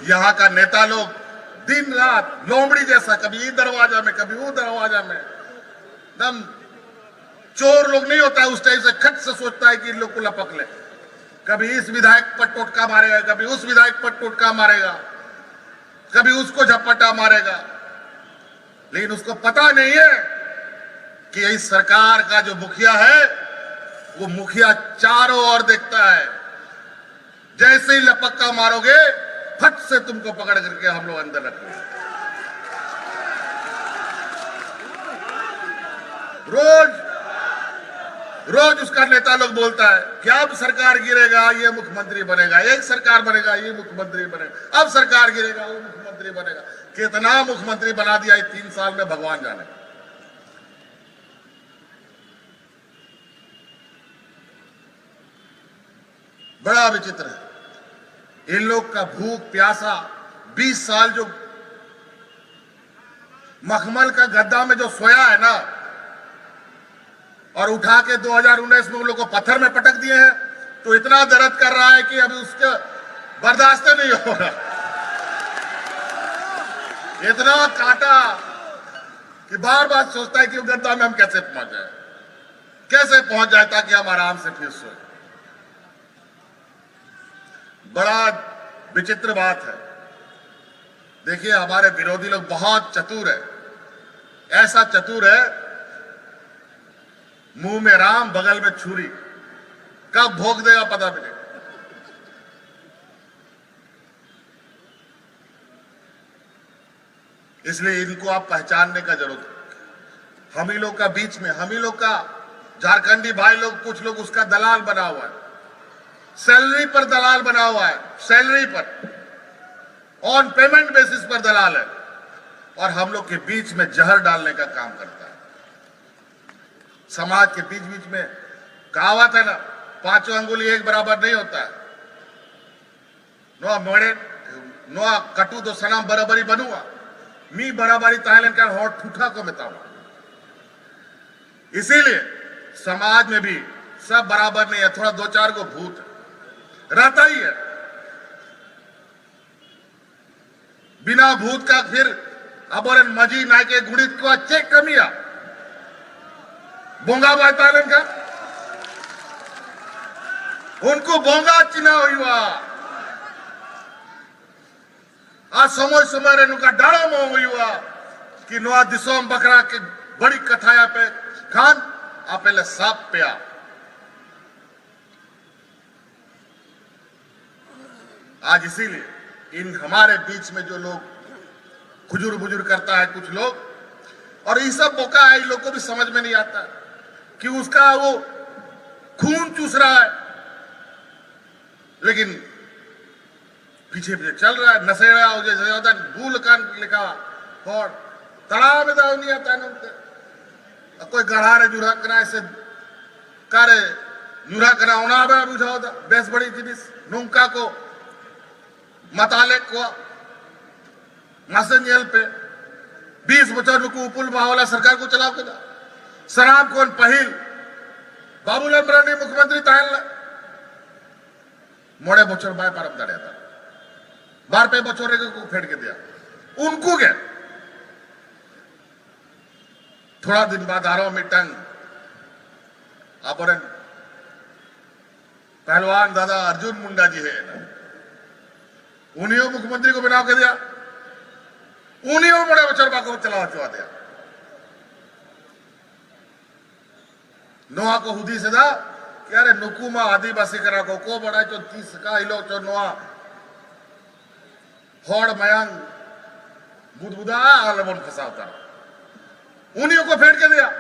यहाँ का नेता लोग दिन रात लोमड़ी जैसा, कभी इस दरवाजा में, कभी वो दरवाजा में, एकदम चोर लोग नहीं होता है, उस टाइप से खट से सोचता है कि इन लोग को लपक ले। कभी इस विधायक पर टोटका मारेगा, कभी उस विधायक पर टोटका मारेगा, कभी उसको झपट्टा मारेगा। लेकिन उसको पता नहीं है कि इस सरकार का जो मुखिया है, वो मुखिया चारों ओर देखता है। जैसे ही लपक्का मारोगे, फट से तुमको पकड़ करके हम लोग अंदर रखेंगे। रोज, रोज उसका नेता लोग बोलता है कि अब सरकार गिरेगा, ये मुख्यमंत्री बनेगा, एक सरकार बनेगा, ये मुख्यमंत्री बनेगा, अब सरकार गिरेगा, वो मुख्यमंत्री बनेगा। कितना मुख्यमंत्री बना दिया इस तीन साल में, भगवान जाने। बड़ा विचित्र है। इन लोग का भूख प्यासा, बीस साल जो मखमल का गद्दा में जो सोया है ना, और उठा के दो हज़ार उन्नीस में उन लोग को पत्थर में पटक दिए हैं, तो इतना दर्द कर रहा है कि अभी उसके बर्दाश्त नहीं हो रहा। इतना काटा कि बार बार सोचता है कि वो गद्दा में हम कैसे पहुंच जाए, कैसे पहुंच जाए, ताकि हम आराम से फिर सोए। बड़ा विचित्र बात है। देखिए, हमारे विरोधी लोग बहुत चतुर है, ऐसा चतुर है, मुंह में राम, बगल में छुरी, कब भोंक देगा पता भी नहीं। इसलिए इनको आप पहचानने का जरूरत है। हम ही लोग का बीच में, हम ही लोग का झारखंडी भाई लोग, कुछ लोग उसका दलाल बना हुआ है, सैलरी पर दलाल बना हुआ है, सैलरी पर, ऑन पेमेंट बेसिस पर दलाल है, और हम लोग के बीच में जहर डालने का काम करता है। समाज के बीच बीच में कहावत है ना, पांचों अंगुली एक बराबर नहीं होता है। ᱱᱚᱣᱟ ᱢᱚᱬᱮ, ᱱᱚᱣᱟ ᱠᱟᱹᱴᱩ ᱫᱚ ᱥᱟᱱᱟᱢ ᱵᱟᱨᱟᱵᱟᱨᱤ ᱵᱟᱹᱱᱩᱜᱼᱟ᱾ ᱢᱤᱫ ᱵᱟᱨᱟᱵᱟᱨᱤ ᱛᱟᱦᱮᱸ ᱞᱮᱱᱠᱷᱟᱱ ᱦᱚᱲ ᱴᱷᱩᱴᱷᱟ ᱠᱚ ᱢᱮᱛᱟᱢᱟ᱾ इसीलिए समाज में भी सब बराबर नहीं है, थोड़ा दो चार को भूत रहता ही है। बिना भूत का फिर ᱟᱵᱚᱨᱮᱱ ᱢᱟᱹᱡᱷᱤ ᱱᱟᱭᱠᱮ ᱜᱩᱰᱮᱛ ᱠᱚᱣᱟᱜ ᱪᱮᱫ ᱠᱟᱹᱢᱤᱭᱟ? ᱵᱚᱸᱜᱟ ᱵᱟᱭ ᱛᱟᱦᱮᱸ ᱞᱮᱱᱠᱷᱟᱱ ᱩᱱᱠᱩ ᱵᱚᱸᱜᱟ ᱪᱤᱱᱦᱟᱹ ᱦᱩᱭᱩᱜᱼᱟ᱾ ᱟᱨ ᱥᱚᱢᱚᱭ ᱥᱚᱢᱚᱭ ᱨᱮ ᱱᱚᱝᱠᱟ ᱰᱟᱲᱚᱢ ᱦᱚᱸ ᱦᱩᱭᱩᱜᱼᱟ ᱠᱤ ᱱᱚᱣᱟ ᱫᱤᱥᱚᱢ ᱵᱟᱠᱷᱨᱟ ᱠᱤ ᱵᱟᱹᱲᱤᱡ ᱠᱟᱛᱷᱟᱭᱟᱯᱮ ᱠᱷᱟᱱ ᱟᱯᱮ ᱞᱮ ᱥᱟᱵ ᱯᱮᱭᱟ᱾ आज इसीलिए इन हमारे बीच में जो लोग खुजुर बुजुर करता है कुछ लोग, और ये सब बोका है, इन लोग को भी समझ में नहीं आता कि उसका वो खून चूस रहा है, लेकिन पीछे पीछे चल रहा है, ᱱᱟᱥᱮᱲᱟ ᱦᱚᱸ ᱡᱮ ᱡᱟᱫᱟ ᱵᱩᱞ ᱠᱟᱱ ᱞᱮᱠᱟ ᱦᱚᱲ ᱛᱟᱲᱟᱢ ᱮᱫᱟ ᱩᱱᱤᱭᱟᱜ ᱛᱟᱭᱱᱚᱢ ᱛᱮ᱾ ᱚᱠᱚᱭ ᱜᱟᱲᱦᱟ ᱨᱮ ᱧᱩᱨᱦᱟᱜ ᱠᱟᱱᱟᱭ ᱥᱮ ᱚᱠᱟᱨᱮ ᱧᱩᱨᱦᱟᱜ ᱠᱟᱱᱟ, ᱚᱱᱟ ᱵᱟᱭ ᱵᱩᱡᱷᱟᱹᱣ ᱮᱫᱟ᱾ ᱵᱮᱥ ᱵᱟᱹᱲᱤᱡ ᱡᱤᱱᱤᱥ ᱱᱚᱝᱠᱟ ᱠᱚ ᱢᱟᱛᱟᱞᱮᱫ ᱠᱚᱣᱟ᱾ ᱢᱟᱥᱮ ᱧᱮᱞ ᱯᱮ, ᱵᱤᱥ ᱵᱚᱪᱷᱚᱨ ᱱᱩᱠᱩ ᱩᱯᱩᱞ ᱵᱟᱦᱟᱣᱟᱞᱟ ᱥᱚᱨᱠᱟᱨ ᱠᱚ ᱪᱟᱞᱟᱣ ᱠᱮᱫᱟ᱾ ᱥᱟᱱᱟᱢ ᱠᱷᱚᱱ ᱯᱟᱹᱦᱤᱞ ᱵᱟᱵᱩᱞᱟᱞ ᱢᱟᱨᱟᱱᱰᱤ ᱢᱩᱠᱷᱭᱚᱢᱚᱱᱛᱨᱤ ᱛᱟᱦᱮᱸ ᱞᱮᱱᱟ, ᱢᱚᱬᱮ ᱵᱚᱪᱷᱚᱨ ᱵᱟᱭ ᱯᱟᱨᱚᱢ ᱫᱟᱲᱮᱭᱟᱫᱟ, ᱵᱟᱨ ᱯᱮ ᱵᱚᱪᱷᱚᱨ ᱨᱮᱜᱮ ᱠᱚ ᱯᱷᱮᱰ ᱠᱮᱫᱮᱭᱟ᱾ ᱩᱱᱠᱩ ᱜᱮ ᱛᱷᱚᱲᱟ ᱫᱤᱱ ᱵᱟᱫ ᱟᱨᱚ ᱢᱤᱫᱴᱟᱝ ᱟᱵᱚᱨᱮᱱ ᱯᱟᱦᱞᱣᱟᱱ ᱫᱟᱫᱟ ᱚᱨᱡᱩᱱ ᱢᱩᱱᱰᱟ ᱡᱤ ᱦᱮᱡ ᱮᱱᱟ, ᱩᱱᱤ ᱦᱚᱸ ᱢᱩᱠᱷᱭᱚᱢᱚᱱᱛᱨᱤ ᱠᱚ ᱵᱮᱱᱟᱣ ᱠᱮᱫᱮᱭᱟ, ᱩᱱᱤ ᱦᱚᱸ ᱢᱚᱬᱮ ᱵᱚᱪᱷᱚᱨ ᱵᱟᱠᱚ ᱪᱟᱞᱟᱣ ᱦᱚᱪᱚ ᱟᱫᱮᱭᱟ᱾ ᱱᱚᱣᱟ ᱠᱚ ᱦᱩᱫᱤᱥ ᱮᱫᱟ ᱠᱤ ᱟᱨᱮ ᱱᱩᱠᱩ ᱢᱟ ᱟᱹᱫᱤᱵᱟᱹᱥᱤ ᱠᱟᱱᱟ ᱠᱚ, ᱚᱠᱚᱭ ᱵᱟᱲᱟᱭ ᱪᱚ ᱛᱤᱥ ᱚᱠᱟ ᱦᱤᱞᱳᱜ ᱪᱚ ᱱᱚᱣᱟ ᱦᱚᱲ ᱢᱟᱭᱟᱝ ᱵᱩᱫᱵᱩᱫᱟ ᱟᱞᱚᱵᱚᱱ ᱯᱷᱟᱥᱟᱣ ᱛᱟᱨᱟ᱾ ᱩᱱᱤ ᱦᱚᱸᱠᱚ ᱯᱷᱮᱰ ᱠᱮᱫᱮᱭᱟ᱾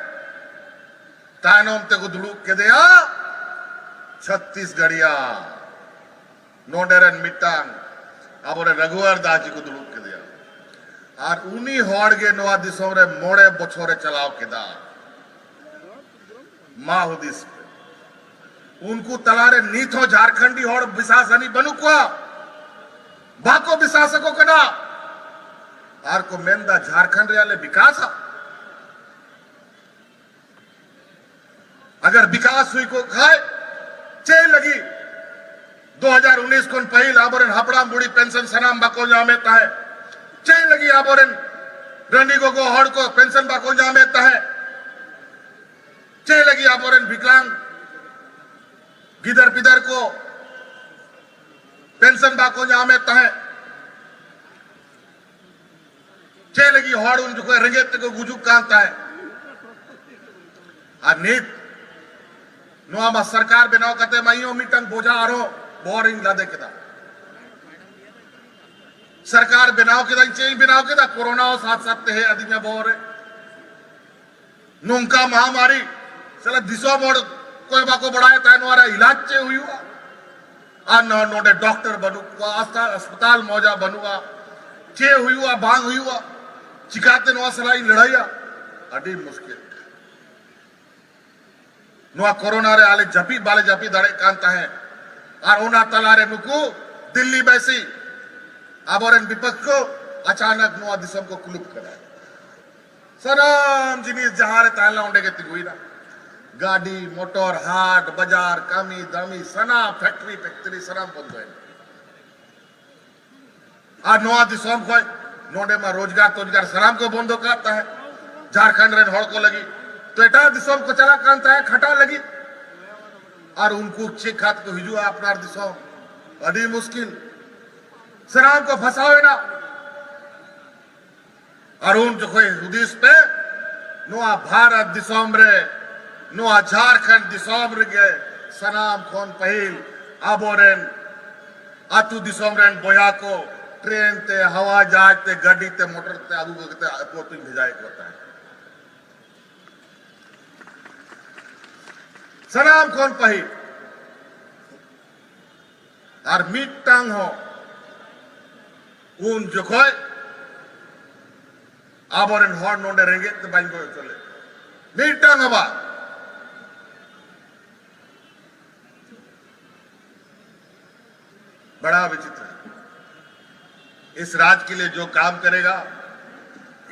ᱛᱟᱭᱱᱚᱢ ᱛᱮᱠᱚ ᱫᱩᱲᱩᱵ ᱠᱮᱫᱮᱭᱟ ᱪᱷᱚᱛᱛᱤᱥᱜᱟᱲᱤᱭᱟ, ᱱᱚᱰᱮ ᱨᱮᱱ ᱢᱤᱫᱴᱟᱝ ᱟᱵᱚᱨᱮᱱ ᱨᱟᱜᱷᱩᱣᱟᱨ ᱫᱟᱥ ᱡᱤ ᱠᱚ ᱫᱩᱲᱩᱵ ᱠᱮᱫᱮᱭᱟ᱾ ᱟᱨ ᱩᱱᱤ ᱦᱚᱲ ᱜᱮ ᱱᱚᱣᱟ ᱫᱤᱥᱚᱢ ᱨᱮ ᱢᱚᱬᱮ ᱵᱚᱪᱷᱚᱨᱮ ᱪᱟᱞᱟᱣ ᱠᱮᱫᱟ᱾ ᱢᱟ ᱦᱩᱫᱤᱥ ᱯᱮ, ᱩᱱᱠᱩ ᱛᱟᱞᱟᱨᱮ ᱱᱤᱛ ᱦᱚᱸ ᱡᱷᱟᱨᱠᱷᱚᱸᱰᱤ ᱦᱚᱲ ᱵᱤᱥᱟᱥᱟᱱᱤ ᱵᱟᱹᱱᱩᱜ ᱠᱚᱣᱟ, ᱵᱟᱠᱚ ᱵᱤᱥᱟᱥ ᱟᱠᱚ ᱠᱟᱱᱟ᱾ ᱟᱨ ᱠᱚ ᱢᱮᱱᱫᱟ ᱡᱷᱟᱨᱠᱷᱚᱸᱰ ᱨᱮᱭᱟᱜ ᱞᱮ ᱵᱤᱠᱟᱥᱟ᱾ ᱟᱜᱟᱨ ᱵᱤᱠᱟᱥ ᱦᱩᱭ ᱠᱚᱜ ᱠᱷᱟᱡ, ᱪᱮᱫ ᱞᱟᱹᱜᱤᱫ ᱫᱩ ᱦᱟᱡᱟᱨ ᱩᱱᱤᱥ ᱠᱷᱚᱱ ᱯᱟᱹᱦᱤᱞ ᱟᱵᱚᱨᱮᱱ ᱦᱟᱯᱲᱟᱢ ᱵᱩᱲᱦᱤ ᱯᱮᱱᱥᱚᱱ ᱥᱟᱱᱟᱢ ᱵᱟᱠᱚ ᱧᱟᱢᱮᱫ ᱛᱟᱦᱮᱸᱫ? ᱪᱮᱫ ᱞᱟᱹᱜᱤᱫ ᱟᱵᱚᱨᱮᱱ ᱨᱟᱺᱰᱤ ᱜᱚᱜᱚ ᱦᱚᱲ ᱠᱚ ᱯᱮᱱᱥᱚᱱ ᱵᱟᱠᱚ ᱧᱟᱢᱮᱫ ᱛᱟᱦᱮᱸᱫ? ᱪᱮᱫ ᱞᱟᱹᱜᱤᱫ ᱟᱵᱚᱨᱮᱱ ᱵᱤᱠᱞᱟᱝ ᱜᱤᱫᱟᱹᱨ ᱯᱤᱫᱟᱹᱨ ᱠᱚ ᱯᱮᱱᱥᱚᱱ ᱵᱟᱠᱚ ᱧᱟᱢᱮᱫ ᱛᱟᱦᱮᱸᱫ? ᱪᱮᱫ ᱞᱟᱹᱜᱤᱫ ᱦᱚᱲ ᱩᱱ ᱡᱚᱠᱷᱚᱱ ᱨᱮᱸᱜᱮᱡ ᱛᱮᱠᱚ ᱜᱩᱡᱩᱜ ᱠᱟᱱ ᱛᱟᱦᱮᱸᱫ? ᱟᱨ ᱱᱤᱛ ᱱᱚᱣᱟ ᱢᱟ ᱥᱚᱨᱠᱟᱨ ᱵᱮᱱᱟᱣ ᱠᱟᱛᱮ ᱢᱟ ᱤᱧ ᱦᱚᱸ ᱢᱤᱫᱴᱟᱝ ᱵᱚᱡᱷᱟ ᱟᱨᱦᱚᱸ ᱵᱚᱦᱚᱜ ᱨᱤᱧ ᱞᱟᱫᱮ ᱠᱮᱫᱟ᱾ ᱥᱚᱨᱠᱟᱨ ᱵᱮᱱᱟᱣ ᱠᱮᱫᱟᱧ, ᱪᱮᱫ ᱤᱧ ᱵᱮᱱᱟᱣ ᱠᱮᱫᱟ? ᱠᱳᱨᱳᱱᱟ ᱦᱚᱸ ᱥᱟᱛ ᱥᱟᱛ ᱛᱮ ᱦᱮᱡ ᱟᱹᱫᱤᱧᱟ ᱵᱚᱦᱚᱜ ᱨᱮ᱾ ᱱᱚᱝᱠᱟ ᱢᱟᱦᱟᱢᱟᱨᱤ, ᱥᱟᱞᱟ ᱫᱤᱥᱚᱢ ᱦᱚᱲ ᱚᱠᱚᱭ ᱵᱟᱠᱚ ᱵᱟᱲᱟᱭ ᱛᱟᱦᱮᱸ ᱱᱚᱣᱟ ᱨᱮᱭᱟᱜ ᱤᱞᱟᱡᱽ ᱪᱮᱫ ᱦᱩᱭᱩᱜᱼᱟ᱾ ᱟᱨ ᱱᱚ-, ᱱᱚᱰᱮ ᱰᱚᱠᱴᱚᱨ ᱵᱟᱹᱱᱩᱜ ᱠᱚᱣᱟ, ᱟᱥᱛᱟ-, ᱦᱟᱥᱯᱟᱛᱟᱞ ᱢᱚᱡᱟ ᱵᱟᱹᱱᱩᱜᱼᱟ, ᱪᱮᱫ ᱦᱩᱭᱩᱜᱼᱟ ᱵᱟᱝ ᱦᱩᱭᱩᱜᱼᱟ, ᱪᱤᱠᱟᱛᱮ ᱱᱚᱣᱟ ᱥᱟᱞᱟᱜ ᱤᱧ ᱞᱟᱹᱲᱦᱟᱹᱭᱟ? ᱟᱹᱰᱤ ᱢᱩᱥᱠᱤᱞ᱾ ᱱᱚᱣᱟ ᱠᱳᱨᱳᱱᱟ ᱨᱮ ᱟᱞᱮ ᱡᱟᱹᱯᱤᱫ ᱵᱟᱞᱮ ᱡᱟᱹᱯᱤᱫ ᱫᱟᱲᱮᱭᱟᱜ ᱠᱟᱱ ᱛᱟᱦᱮᱸᱫ, ᱟᱨ ᱚᱱᱟ ᱛᱟᱞᱟᱨᱮ ᱱᱩᱠᱩ ᱫᱤᱞᱞᱤ ᱵᱟᱹᱥᱤ ᱟᱵᱚᱨᱮᱱ ᱵᱤᱯᱚᱠᱠᱷᱚ ᱟᱪᱟᱱᱚᱠ ᱱᱚᱣᱟ ᱫᱤᱥᱚᱢ ᱠᱚ ᱠᱩᱞᱩᱯ ᱠᱟᱫᱟ᱾ ᱥᱟᱱᱟᱢ ᱡᱤᱱᱤᱥ ᱡᱟᱦᱟᱸ ᱨᱮ ᱛᱟᱦᱮᱸ ᱞᱮᱱᱟ ᱚᱸᱰᱮ ᱜᱮ ᱛᱤᱸᱜᱩᱭᱮᱱᱟ᱾ ᱜᱟᱹᱰᱤ, ᱢᱚᱴᱚᱨ, ᱦᱟᱴ, ᱵᱟᱡᱟᱨ, ᱠᱟᱹᱢᱤ, ᱫᱟᱹᱢᱤ, ᱥᱟᱱᱟᱢ ᱯᱷᱮᱠᱴᱨᱤ, ᱯᱷᱮᱠᱴᱨᱤ ᱥᱟᱱᱟᱢ ᱵᱚᱱᱫᱚᱭᱮᱱᱟ᱾ ᱟᱨ ᱱᱚᱣᱟ ᱫᱤᱥᱚᱢ ᱠᱷᱚᱱ ᱱᱚᱰᱮ ᱢᱟ ᱨᱳᱡᱽᱜᱟᱨ ᱛᱳᱡᱽᱜᱟᱨ ᱥᱟᱱᱟᱢ ᱠᱚ ᱵᱚᱱᱫᱚ ᱠᱟᱜ ᱛᱟᱦᱮᱸᱫ᱾ ᱡᱷᱟᱲᱠᱷᱚᱸᱰ ᱨᱮᱱ ᱦᱚᱲ ᱠᱚ ᱞᱟᱹᱜᱤᱫ ᱛᱚ ᱮᱴᱟᱜ ᱫᱤᱥᱚᱢ ᱠᱚ ᱪᱟᱞᱟᱜ ᱠᱟᱱ ᱛᱟᱦᱮᱸᱫ ᱠᱷᱟᱴᱟᱜ ᱞᱟᱹᱜᱤᱫ, ᱟᱨ ᱩᱱᱠᱩ ᱪᱮᱫ ᱠᱷᱟᱛ ᱠᱚ ᱦᱤᱡᱩᱜᱼᱟ ᱟᱯᱱᱟᱨ ᱫᱤᱥᱚᱢ? ᱟᱹᱰᱤ ᱢᱩᱥᱠᱤᱞ᱾ ᱥᱟᱱᱟᱢ ᱠᱚ ᱯᱷᱟᱸᱥᱟᱣ ᱮᱱᱟ᱾ ᱟᱨ ᱩᱱ ᱡᱚᱠᱷᱚᱡ ᱦᱩᱫᱤᱥ ᱯᱮ, ᱱᱚᱣᱟ ᱵᱷᱟᱨᱚᱛ ᱫᱤᱥᱚᱢ ᱨᱮ, ᱱᱚᱣᱟ ᱡᱷᱟᱲᱠᱷᱚᱸᱰ ᱫᱤᱥᱚᱢ ᱨᱮᱜᱮ ᱥᱟᱱᱟᱢ ᱠᱷᱚᱱ ᱯᱟᱹᱦᱤᱞ ᱟᱵᱚᱨᱮᱱ ᱟᱹᱛᱩ ᱫᱤᱥᱚᱢ ᱨᱮᱱ ᱵᱚᱭᱦᱟ ᱠᱚ ᱴᱨᱮᱱ ᱛᱮ, ᱦᱟᱣᱟ ᱡᱟᱦᱟᱡᱽ ᱛᱮ, ᱜᱟᱹᱰᱤ ᱛᱮ, ᱢᱚᱴᱚᱨ ᱛᱮ ᱟᱹᱜᱩ ᱠᱟᱛᱮ ᱮᱭᱟᱨᱯᱳᱨᱴ ᱤᱧ ᱵᱷᱮᱡᱟᱭᱮᱫ ᱠᱚ ᱛᱟᱦᱮᱸᱫ᱾ ᱥᱟᱱᱟᱢ ᱠᱷᱚᱱ ᱯᱟᱹᱦᱤᱞ᱾ ᱟᱨ ᱢᱤᱫᱴᱟᱝ ᱦᱚᱸ ᱩᱱ ᱡᱚᱠᱷᱚᱡ ᱟᱵᱚᱨᱮᱱ ᱦᱚᱲ ᱱᱚᱰᱮ ᱨᱮᱸᱜᱮᱡ ᱛᱮ ᱵᱟᱹᱧ ᱜᱚᱡ ᱦᱚᱪᱚ ᱞᱮᱫ ᱢᱤᱫᱴᱟᱝ ᱦᱚᱸ ᱵᱟᱝ᱾ बड़ा विचित्र है। इस राज के लिए जो काम करेगा,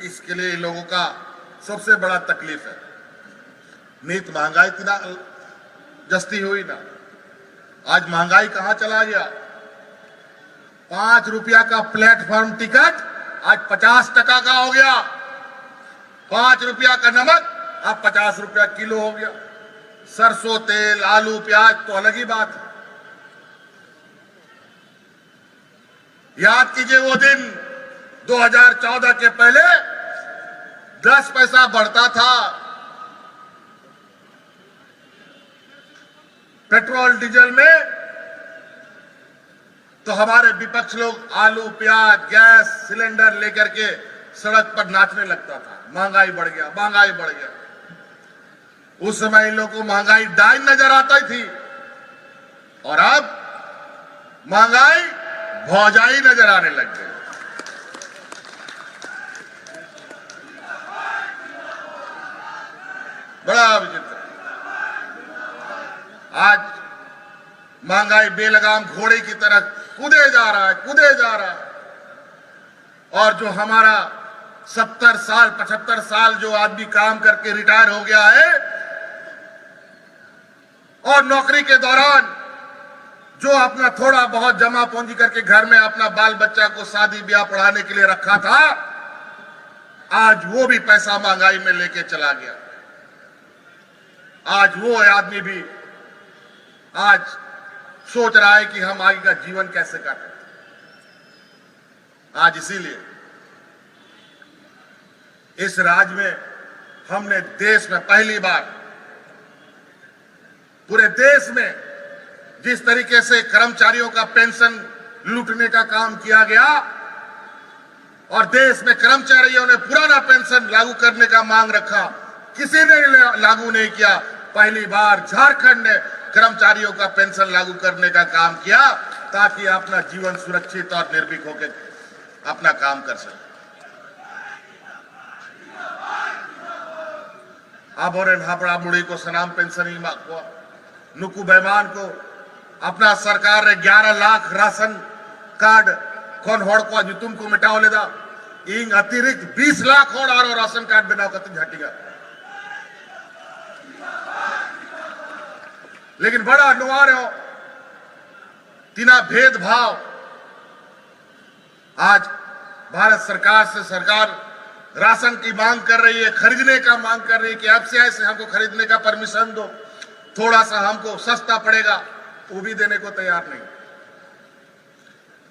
इसके लिए इन लोगों का सबसे बड़ा तकलीफ है। ᱱᱤᱛ ᱢᱟᱦᱟᱝᱜᱟᱭ ᱛᱤᱱᱟᱹᱜ ᱡᱟᱹᱥᱛᱤ ᱦᱩᱭᱱᱟ, आज महंगाई कहाँ चला गया? पांच रुपया का प्लेटफॉर्म टिकट आज पचास टका का हो गया। पांच रुपया का नमक अब पचास रुपया किलो हो गया। सरसों तेल, आलू, प्याज तो अलग ही बात है। याद कीजिए वो दिन, दो हज़ार चौदह के पहले दस पैसा बढ़ता था पेट्रोल डीजल में, तो हमारे विपक्ष लोग आलू, प्याज, गैस सिलेंडर लेकर के सड़क पर नाचने लगता था। महंगाई बढ़ गया, महंगाई बढ़ गया। उस समय इन लोगों को महंगाई डाइन नजर आती थी, और अब महंगाई भौजाई नजर आने लग गई। बड़ा विचित्र। आज महंगाई बेलगाम घोड़े की तरह कूदे जा रहा है, कूदे जा रहा है। और जो हमारा सत्तर साल, पचहत्तर साल जो आदमी काम करके रिटायर हो गया है, और नौकरी के दौरान जो अपना थोड़ा बहुत जमा पूंजी करके घर में अपना बाल बच्चा को शादी ब्याह पढ़ाने के लिए रखा था, आज वो भी पैसा महंगाई में लेके चला गया। आज वो आदमी भी आज सोच रहा है कि हम आगे का जीवन कैसे काटें। आज इसीलिए इस राज्य में हमने देश में पहली बार पूरे देश में जिस तरीके से कर्मचारियों का पेंशन लूटने का काम किया गया और देश में कर्मचारियों ने पुराना पेंशन लागू करने का मांग रखा, किसी ने ला- लागू नहीं किया। पहली बार झारखंड ने कर्मचारियों का पेंशन लागू करने का काम किया, ताकि अपना जीवन सुरक्षित और निर्भीक होकर अपना काम कर सके। ᱟᱵᱚᱨᱮᱱ ᱦᱟᱯᱲᱟᱢ ᱵᱩᱲᱦᱤ ᱠᱚ ᱥᱟᱱᱟᱢ ᱯᱮᱱᱥᱚᱱ ᱤᱧ ᱮᱢᱟᱜ ᱠᱚᱣᱟ᱾ ᱱᱩᱠᱩ ᱵᱮᱢᱟᱱ ᱠᱚ, ᱟᱯᱱᱟᱨ ᱥᱚᱨᱠᱟᱨ ᱨᱮ ᱮᱜᱟᱨᱚ ᱞᱟᱠᱷ ᱨᱟᱥᱚᱱ ᱠᱟᱨᱰ ᱠᱷᱚᱱ ᱦᱚᱲ ᱠᱚᱣᱟᱜ ᱧᱩᱛᱩᱢ ᱠᱚ ᱢᱮᱴᱟᱣ ᱞᱮᱫᱟ᱾ ᱤᱧ ᱚᱛᱤᱨᱤᱠᱛ ᱵᱤᱥ ᱞᱟᱠᱷ ᱦᱚᱲ ᱟᱨᱚ ᱨᱟᱥᱚᱱ ᱠᱟᱨᱰ ᱵᱮᱱᱟᱣ ᱠᱟᱛᱮ ᱦᱟᱹᱴᱤᱧᱟ᱾ ᱞᱮᱠᱤᱱ ᱵᱟᱲᱟ ᱱᱚᱣᱟ ᱨᱮᱦᱚᱸ ᱛᱤᱱᱟᱹᱜ ᱵᱷᱮᱫᱽ ᱵᱷᱟᱣ, ᱟᱡ ᱵᱷᱟᱨᱚᱛ ᱥᱚᱨᱠᱟᱨ ᱥᱮ ᱥᱚᱨᱠᱟᱨ ᱨᱟᱥᱚᱱ ᱠᱤ ᱢᱟᱝ ᱠᱟᱨ ᱨᱟᱦᱤ ᱦᱮ, ᱠᱷᱟᱨᱤᱫᱱᱮ ᱠᱟ ᱢᱟᱝ ᱠᱟᱨ ᱨᱟᱦᱤ ᱦᱮ ᱠᱤ ᱮᱯᱷᱥᱤᱟᱭ ᱥᱮ ᱦᱟᱢᱠᱳ ᱠᱷᱟᱨᱤᱫᱱᱮ ᱠᱟ ᱯᱟᱨᱢᱤᱥᱚᱱ ᱫᱳ, ᱛᱷᱚᱲᱟ ᱥᱟ ᱦᱟᱢᱠᱳ ᱥᱟᱥᱛᱟ ᱯᱟᱲᱮᱜᱟ, ᱣᱳ ᱵᱷᱤ ᱫᱮᱱᱮ ᱠᱳ ᱛᱟᱭᱟᱨ ᱱᱟᱦᱤ᱾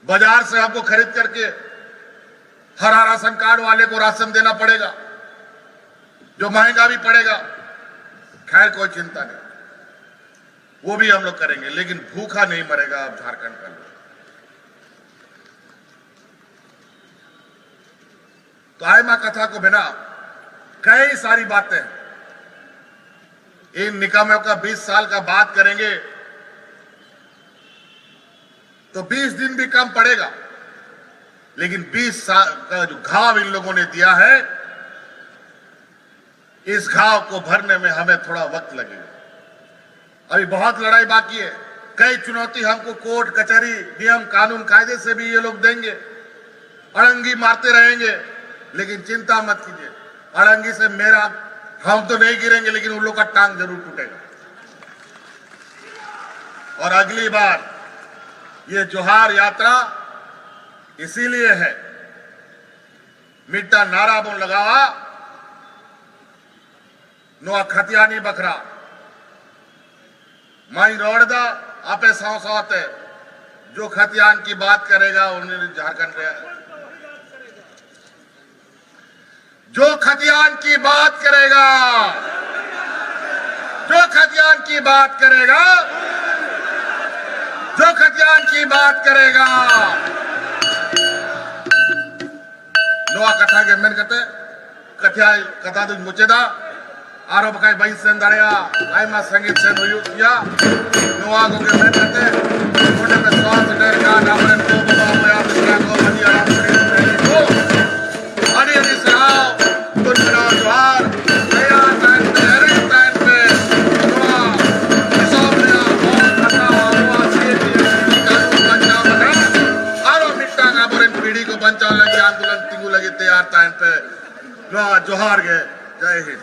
ᱵᱟᱡᱟᱨ ᱥᱮ ᱦᱟᱢᱠᱳ ᱠᱷᱟᱨᱤᱫ ᱠᱟᱨᱠᱮ ᱦᱟᱨᱟ ᱨᱟᱥᱚᱱ ᱠᱟᱨᱰ ᱣᱟᱞᱮ ᱠᱳ ᱨᱟᱥᱚᱱ ᱫᱮᱱᱟ ᱯᱟᱲᱮᱜᱟ, ᱡᱳ ᱢᱟᱦᱮᱝᱜᱟ ᱵᱷᱤ ᱯᱟᱲᱮᱜᱟ᱾ ᱠᱷᱟᱭᱨ ᱠᱳᱭ ᱪᱤᱱᱛᱟ ᱱᱟᱦᱤ, ᱣᱳ ᱵᱷᱤ ᱦᱟᱢ ᱞᱳᱜ ᱠᱟᱨᱮᱝᱜᱮ, ᱞᱮᱠᱤᱱ ᱵᱷᱩᱠᱷᱟ ᱱᱟᱦᱤ ᱢᱟᱨᱮᱜᱟ ᱟᱵ ᱡᱷᱟᱨᱠᱷᱚᱸᱰ ᱠᱟ ᱞᱳᱜ᱾ ᱛᱚ ᱟᱭᱢᱟ ᱠᱟᱛᱷᱟ ᱠᱚ ᱢᱮᱱᱟᱜᱼᱟ, ᱠᱟᱭ ᱥᱟᱨᱤ ᱵᱟᱛᱮ᱾ ᱤᱱ ᱱᱤᱠᱟᱢᱮ ᱠᱟ ᱵᱤᱥ ᱥᱟᱞ ᱠᱟ ᱵᱟᱛ ᱠᱟᱨᱮᱝᱜᱮ, ᱛᱚ ᱵᱤᱥ ᱫᱤᱱ ᱵᱷᱤ ᱠᱟᱢ ᱯᱟᱲᱮᱜᱟ, ᱞᱮᱠᱤᱱ ᱵᱤᱥ ᱥᱟᱞ ᱠᱟ ᱡᱳ ᱜᱷᱟᱣ ᱤᱱ ᱞᱳᱜᱳ ᱱᱮ ᱫᱤᱭᱟ ᱦᱮ, ᱤᱥ ᱜᱷᱟᱣ ᱠᱳ ᱵᱷᱟᱨᱱᱮ ᱢᱮ ᱦᱟᱢᱮ ᱛᱷᱚᱲᱟ ᱣᱟᱠᱛ ᱞᱟᱜᱮᱜᱟ᱾ ᱟᱵᱷᱤ ᱵᱚᱦᱚᱛ ᱞᱟᱲᱟᱭ ᱵᱟᱠᱤ ᱦᱮ᱾ ᱠᱟᱭ ᱪᱩᱱᱚᱣᱛᱤ ᱦᱟᱢᱠᱳ ᱠᱳᱨᱴ ᱠᱟᱪᱟᱨᱤ ᱱᱤᱭᱚᱢ ᱠᱟᱱᱩᱱ ᱠᱟᱭᱫᱮ ᱥᱮ ᱵᱷᱤ ᱭᱮ ᱞᱳᱜ ᱫᱮᱝᱜᱮ᱾ ᱟᱲᱟᱝᱜᱤ ᱢᱟᱨᱛᱮ ᱨᱟᱦᱮᱝᱜᱮ, ᱞᱮᱠᱤᱱ ᱪᱤᱱᱛᱟ ᱢᱟᱛ ᱠᱤᱡᱤᱭᱮ, ᱟᱲᱟᱝᱜᱤ ᱥᱮ ᱢᱮᱨᱟ ᱦᱟᱢ ᱛᱳ ᱱᱟᱦᱤ ᱜᱤᱨᱮᱝᱜᱮ, ᱞᱮᱠᱤᱱ ᱩᱱ ᱞᱳᱜ ᱠᱟ ᱴᱟᱝ ᱡᱟᱨᱩᱨ ᱴᱩᱴᱮᱜᱟ᱾ ᱚᱨ ᱟᱜᱽᱞᱤ ᱵᱟᱨ ᱭᱮ ᱡᱳᱦᱟᱨ ᱭᱟᱛᱨᱟ ᱤᱥᱤᱞᱤᱭᱮ ᱦᱮ, ᱢᱤᱫᱴᱟᱝ ᱱᱟᱨᱟ ᱵᱚᱱ ᱞᱟᱜᱟᱣᱟ, ᱱᱚᱣᱟ ᱠᱷᱟᱛᱤᱭᱟᱱᱤ ᱵᱟᱠᱷᱨᱟ᱾ ᱢᱟᱧ ᱨᱚᱲ ᱮᱫᱟ ᱟᱯᱮ ᱥᱟᱶ ᱥᱟᱶᱛᱮ, ᱡᱳ ᱠᱷᱟᱛᱤᱭᱟᱱ ᱠᱤ ᱵᱟᱛ ᱠᱟᱨᱮᱜᱟ ᱩᱱᱤ ᱡᱷᱟᱨᱠᱷᱚᱸᱰ ᱨᱮ, ᱡᱳ ᱠᱷᱟᱛᱤᱭᱟᱱ ᱠᱤ ᱵᱟᱛ ᱠᱟᱨᱮᱜᱟ, ᱡᱳ ᱠᱷᱟᱛᱤᱭᱟᱱ ᱠᱤ ᱵᱟᱛ ᱠᱟᱨᱮᱜᱟ, ᱡᱳ ᱠᱷᱟᱛᱤᱭᱟᱱ ᱠᱤ ᱵᱟᱛ ᱠᱟᱨᱮᱜᱟ᱾ ᱱᱚᱣᱟ ᱠᱟᱛᱷᱟ ᱜᱮ ᱢᱮᱱ ᱠᱟᱛᱮ ᱠᱟᱛᱷᱟ, ᱠᱟᱛᱷᱟ ᱫᱚᱧ ᱢᱩᱪᱟᱹᱫᱟ᱾ ᱟᱨᱚ ᱵᱟᱠᱷᱟᱡ ᱵᱟᱹᱧ ᱥᱮᱱ ᱫᱟᱲᱮᱭᱟᱜᱼᱟ, ᱟᱭᱢᱟ ᱥᱟᱺᱜᱤᱧ ᱥᱮᱱ ᱦᱩᱭᱩᱜ ᱜᱮᱭᱟ᱾ ᱱᱚᱣᱟ ᱠᱚᱜᱮ ᱢᱮᱱ ᱠᱟᱛᱮ ᱱᱚᱰᱮ ᱯᱮ ᱥᱚᱦᱚᱨ ᱥᱮᱴᱮᱨ ᱠᱟᱱ ᱟᱵᱚᱨᱮᱱ ᱜᱚ ᱵᱟᱵᱟ ᱵᱚᱭᱦᱟ ᱢᱤᱥᱨᱟ ᱠᱚ, ᱢᱟᱹᱡᱷᱤ ᱦᱟᱲᱟᱢ ᱵᱩᱲᱦᱤ ᱠᱚ, ᱟᱹᱰᱤ ᱟᱹᱰᱤ ᱥᱟᱨᱦᱟᱣ, ᱛᱩᱞ ᱵᱮᱱᱟᱣ ᱡᱚᱦᱟᱨ᱾ ᱛᱮᱭᱟᱨ ᱛᱟᱦᱮᱱ ᱯᱮ, ᱮᱨᱮ ᱛᱟᱦᱮᱱ ᱯᱮ᱾ ᱱᱚᱣᱟ ᱫᱤᱥᱚᱢ ᱨᱮᱭᱟᱜ ᱦᱚᱠ ᱦᱟᱛᱟᱣ, ᱟᱵᱚᱣᱟᱜ ᱥᱤ ᱮ ᱯᱤ ᱮᱯ ᱠᱟᱹᱱᱩᱱ ᱵᱟᱧᱪᱟᱣ ᱞᱟᱹᱜᱤᱫ, ᱟᱨᱚ ᱢᱤᱫᱴᱟᱝ ᱟᱵᱚᱨᱮᱱ ᱯᱤᱲᱦᱤ ᱠᱚ ᱵᱟᱧᱪᱟᱣ ᱞᱟᱹᱜᱤᱫ ᱟᱱᱫᱳᱞᱚᱱ ᱛᱤᱸᱜᱩ ᱞᱟᱹᱜᱤᱫ ᱛᱮᱭᱟᱨ ᱛᱟᱦᱮᱱ ᱯᱮ᱾ ᱱᱚᱣᱟ ᱡᱚᱦᱟᱨ ᱜᱮ, ᱡᱟᱭ ᱦᱤᱱᱫ᱾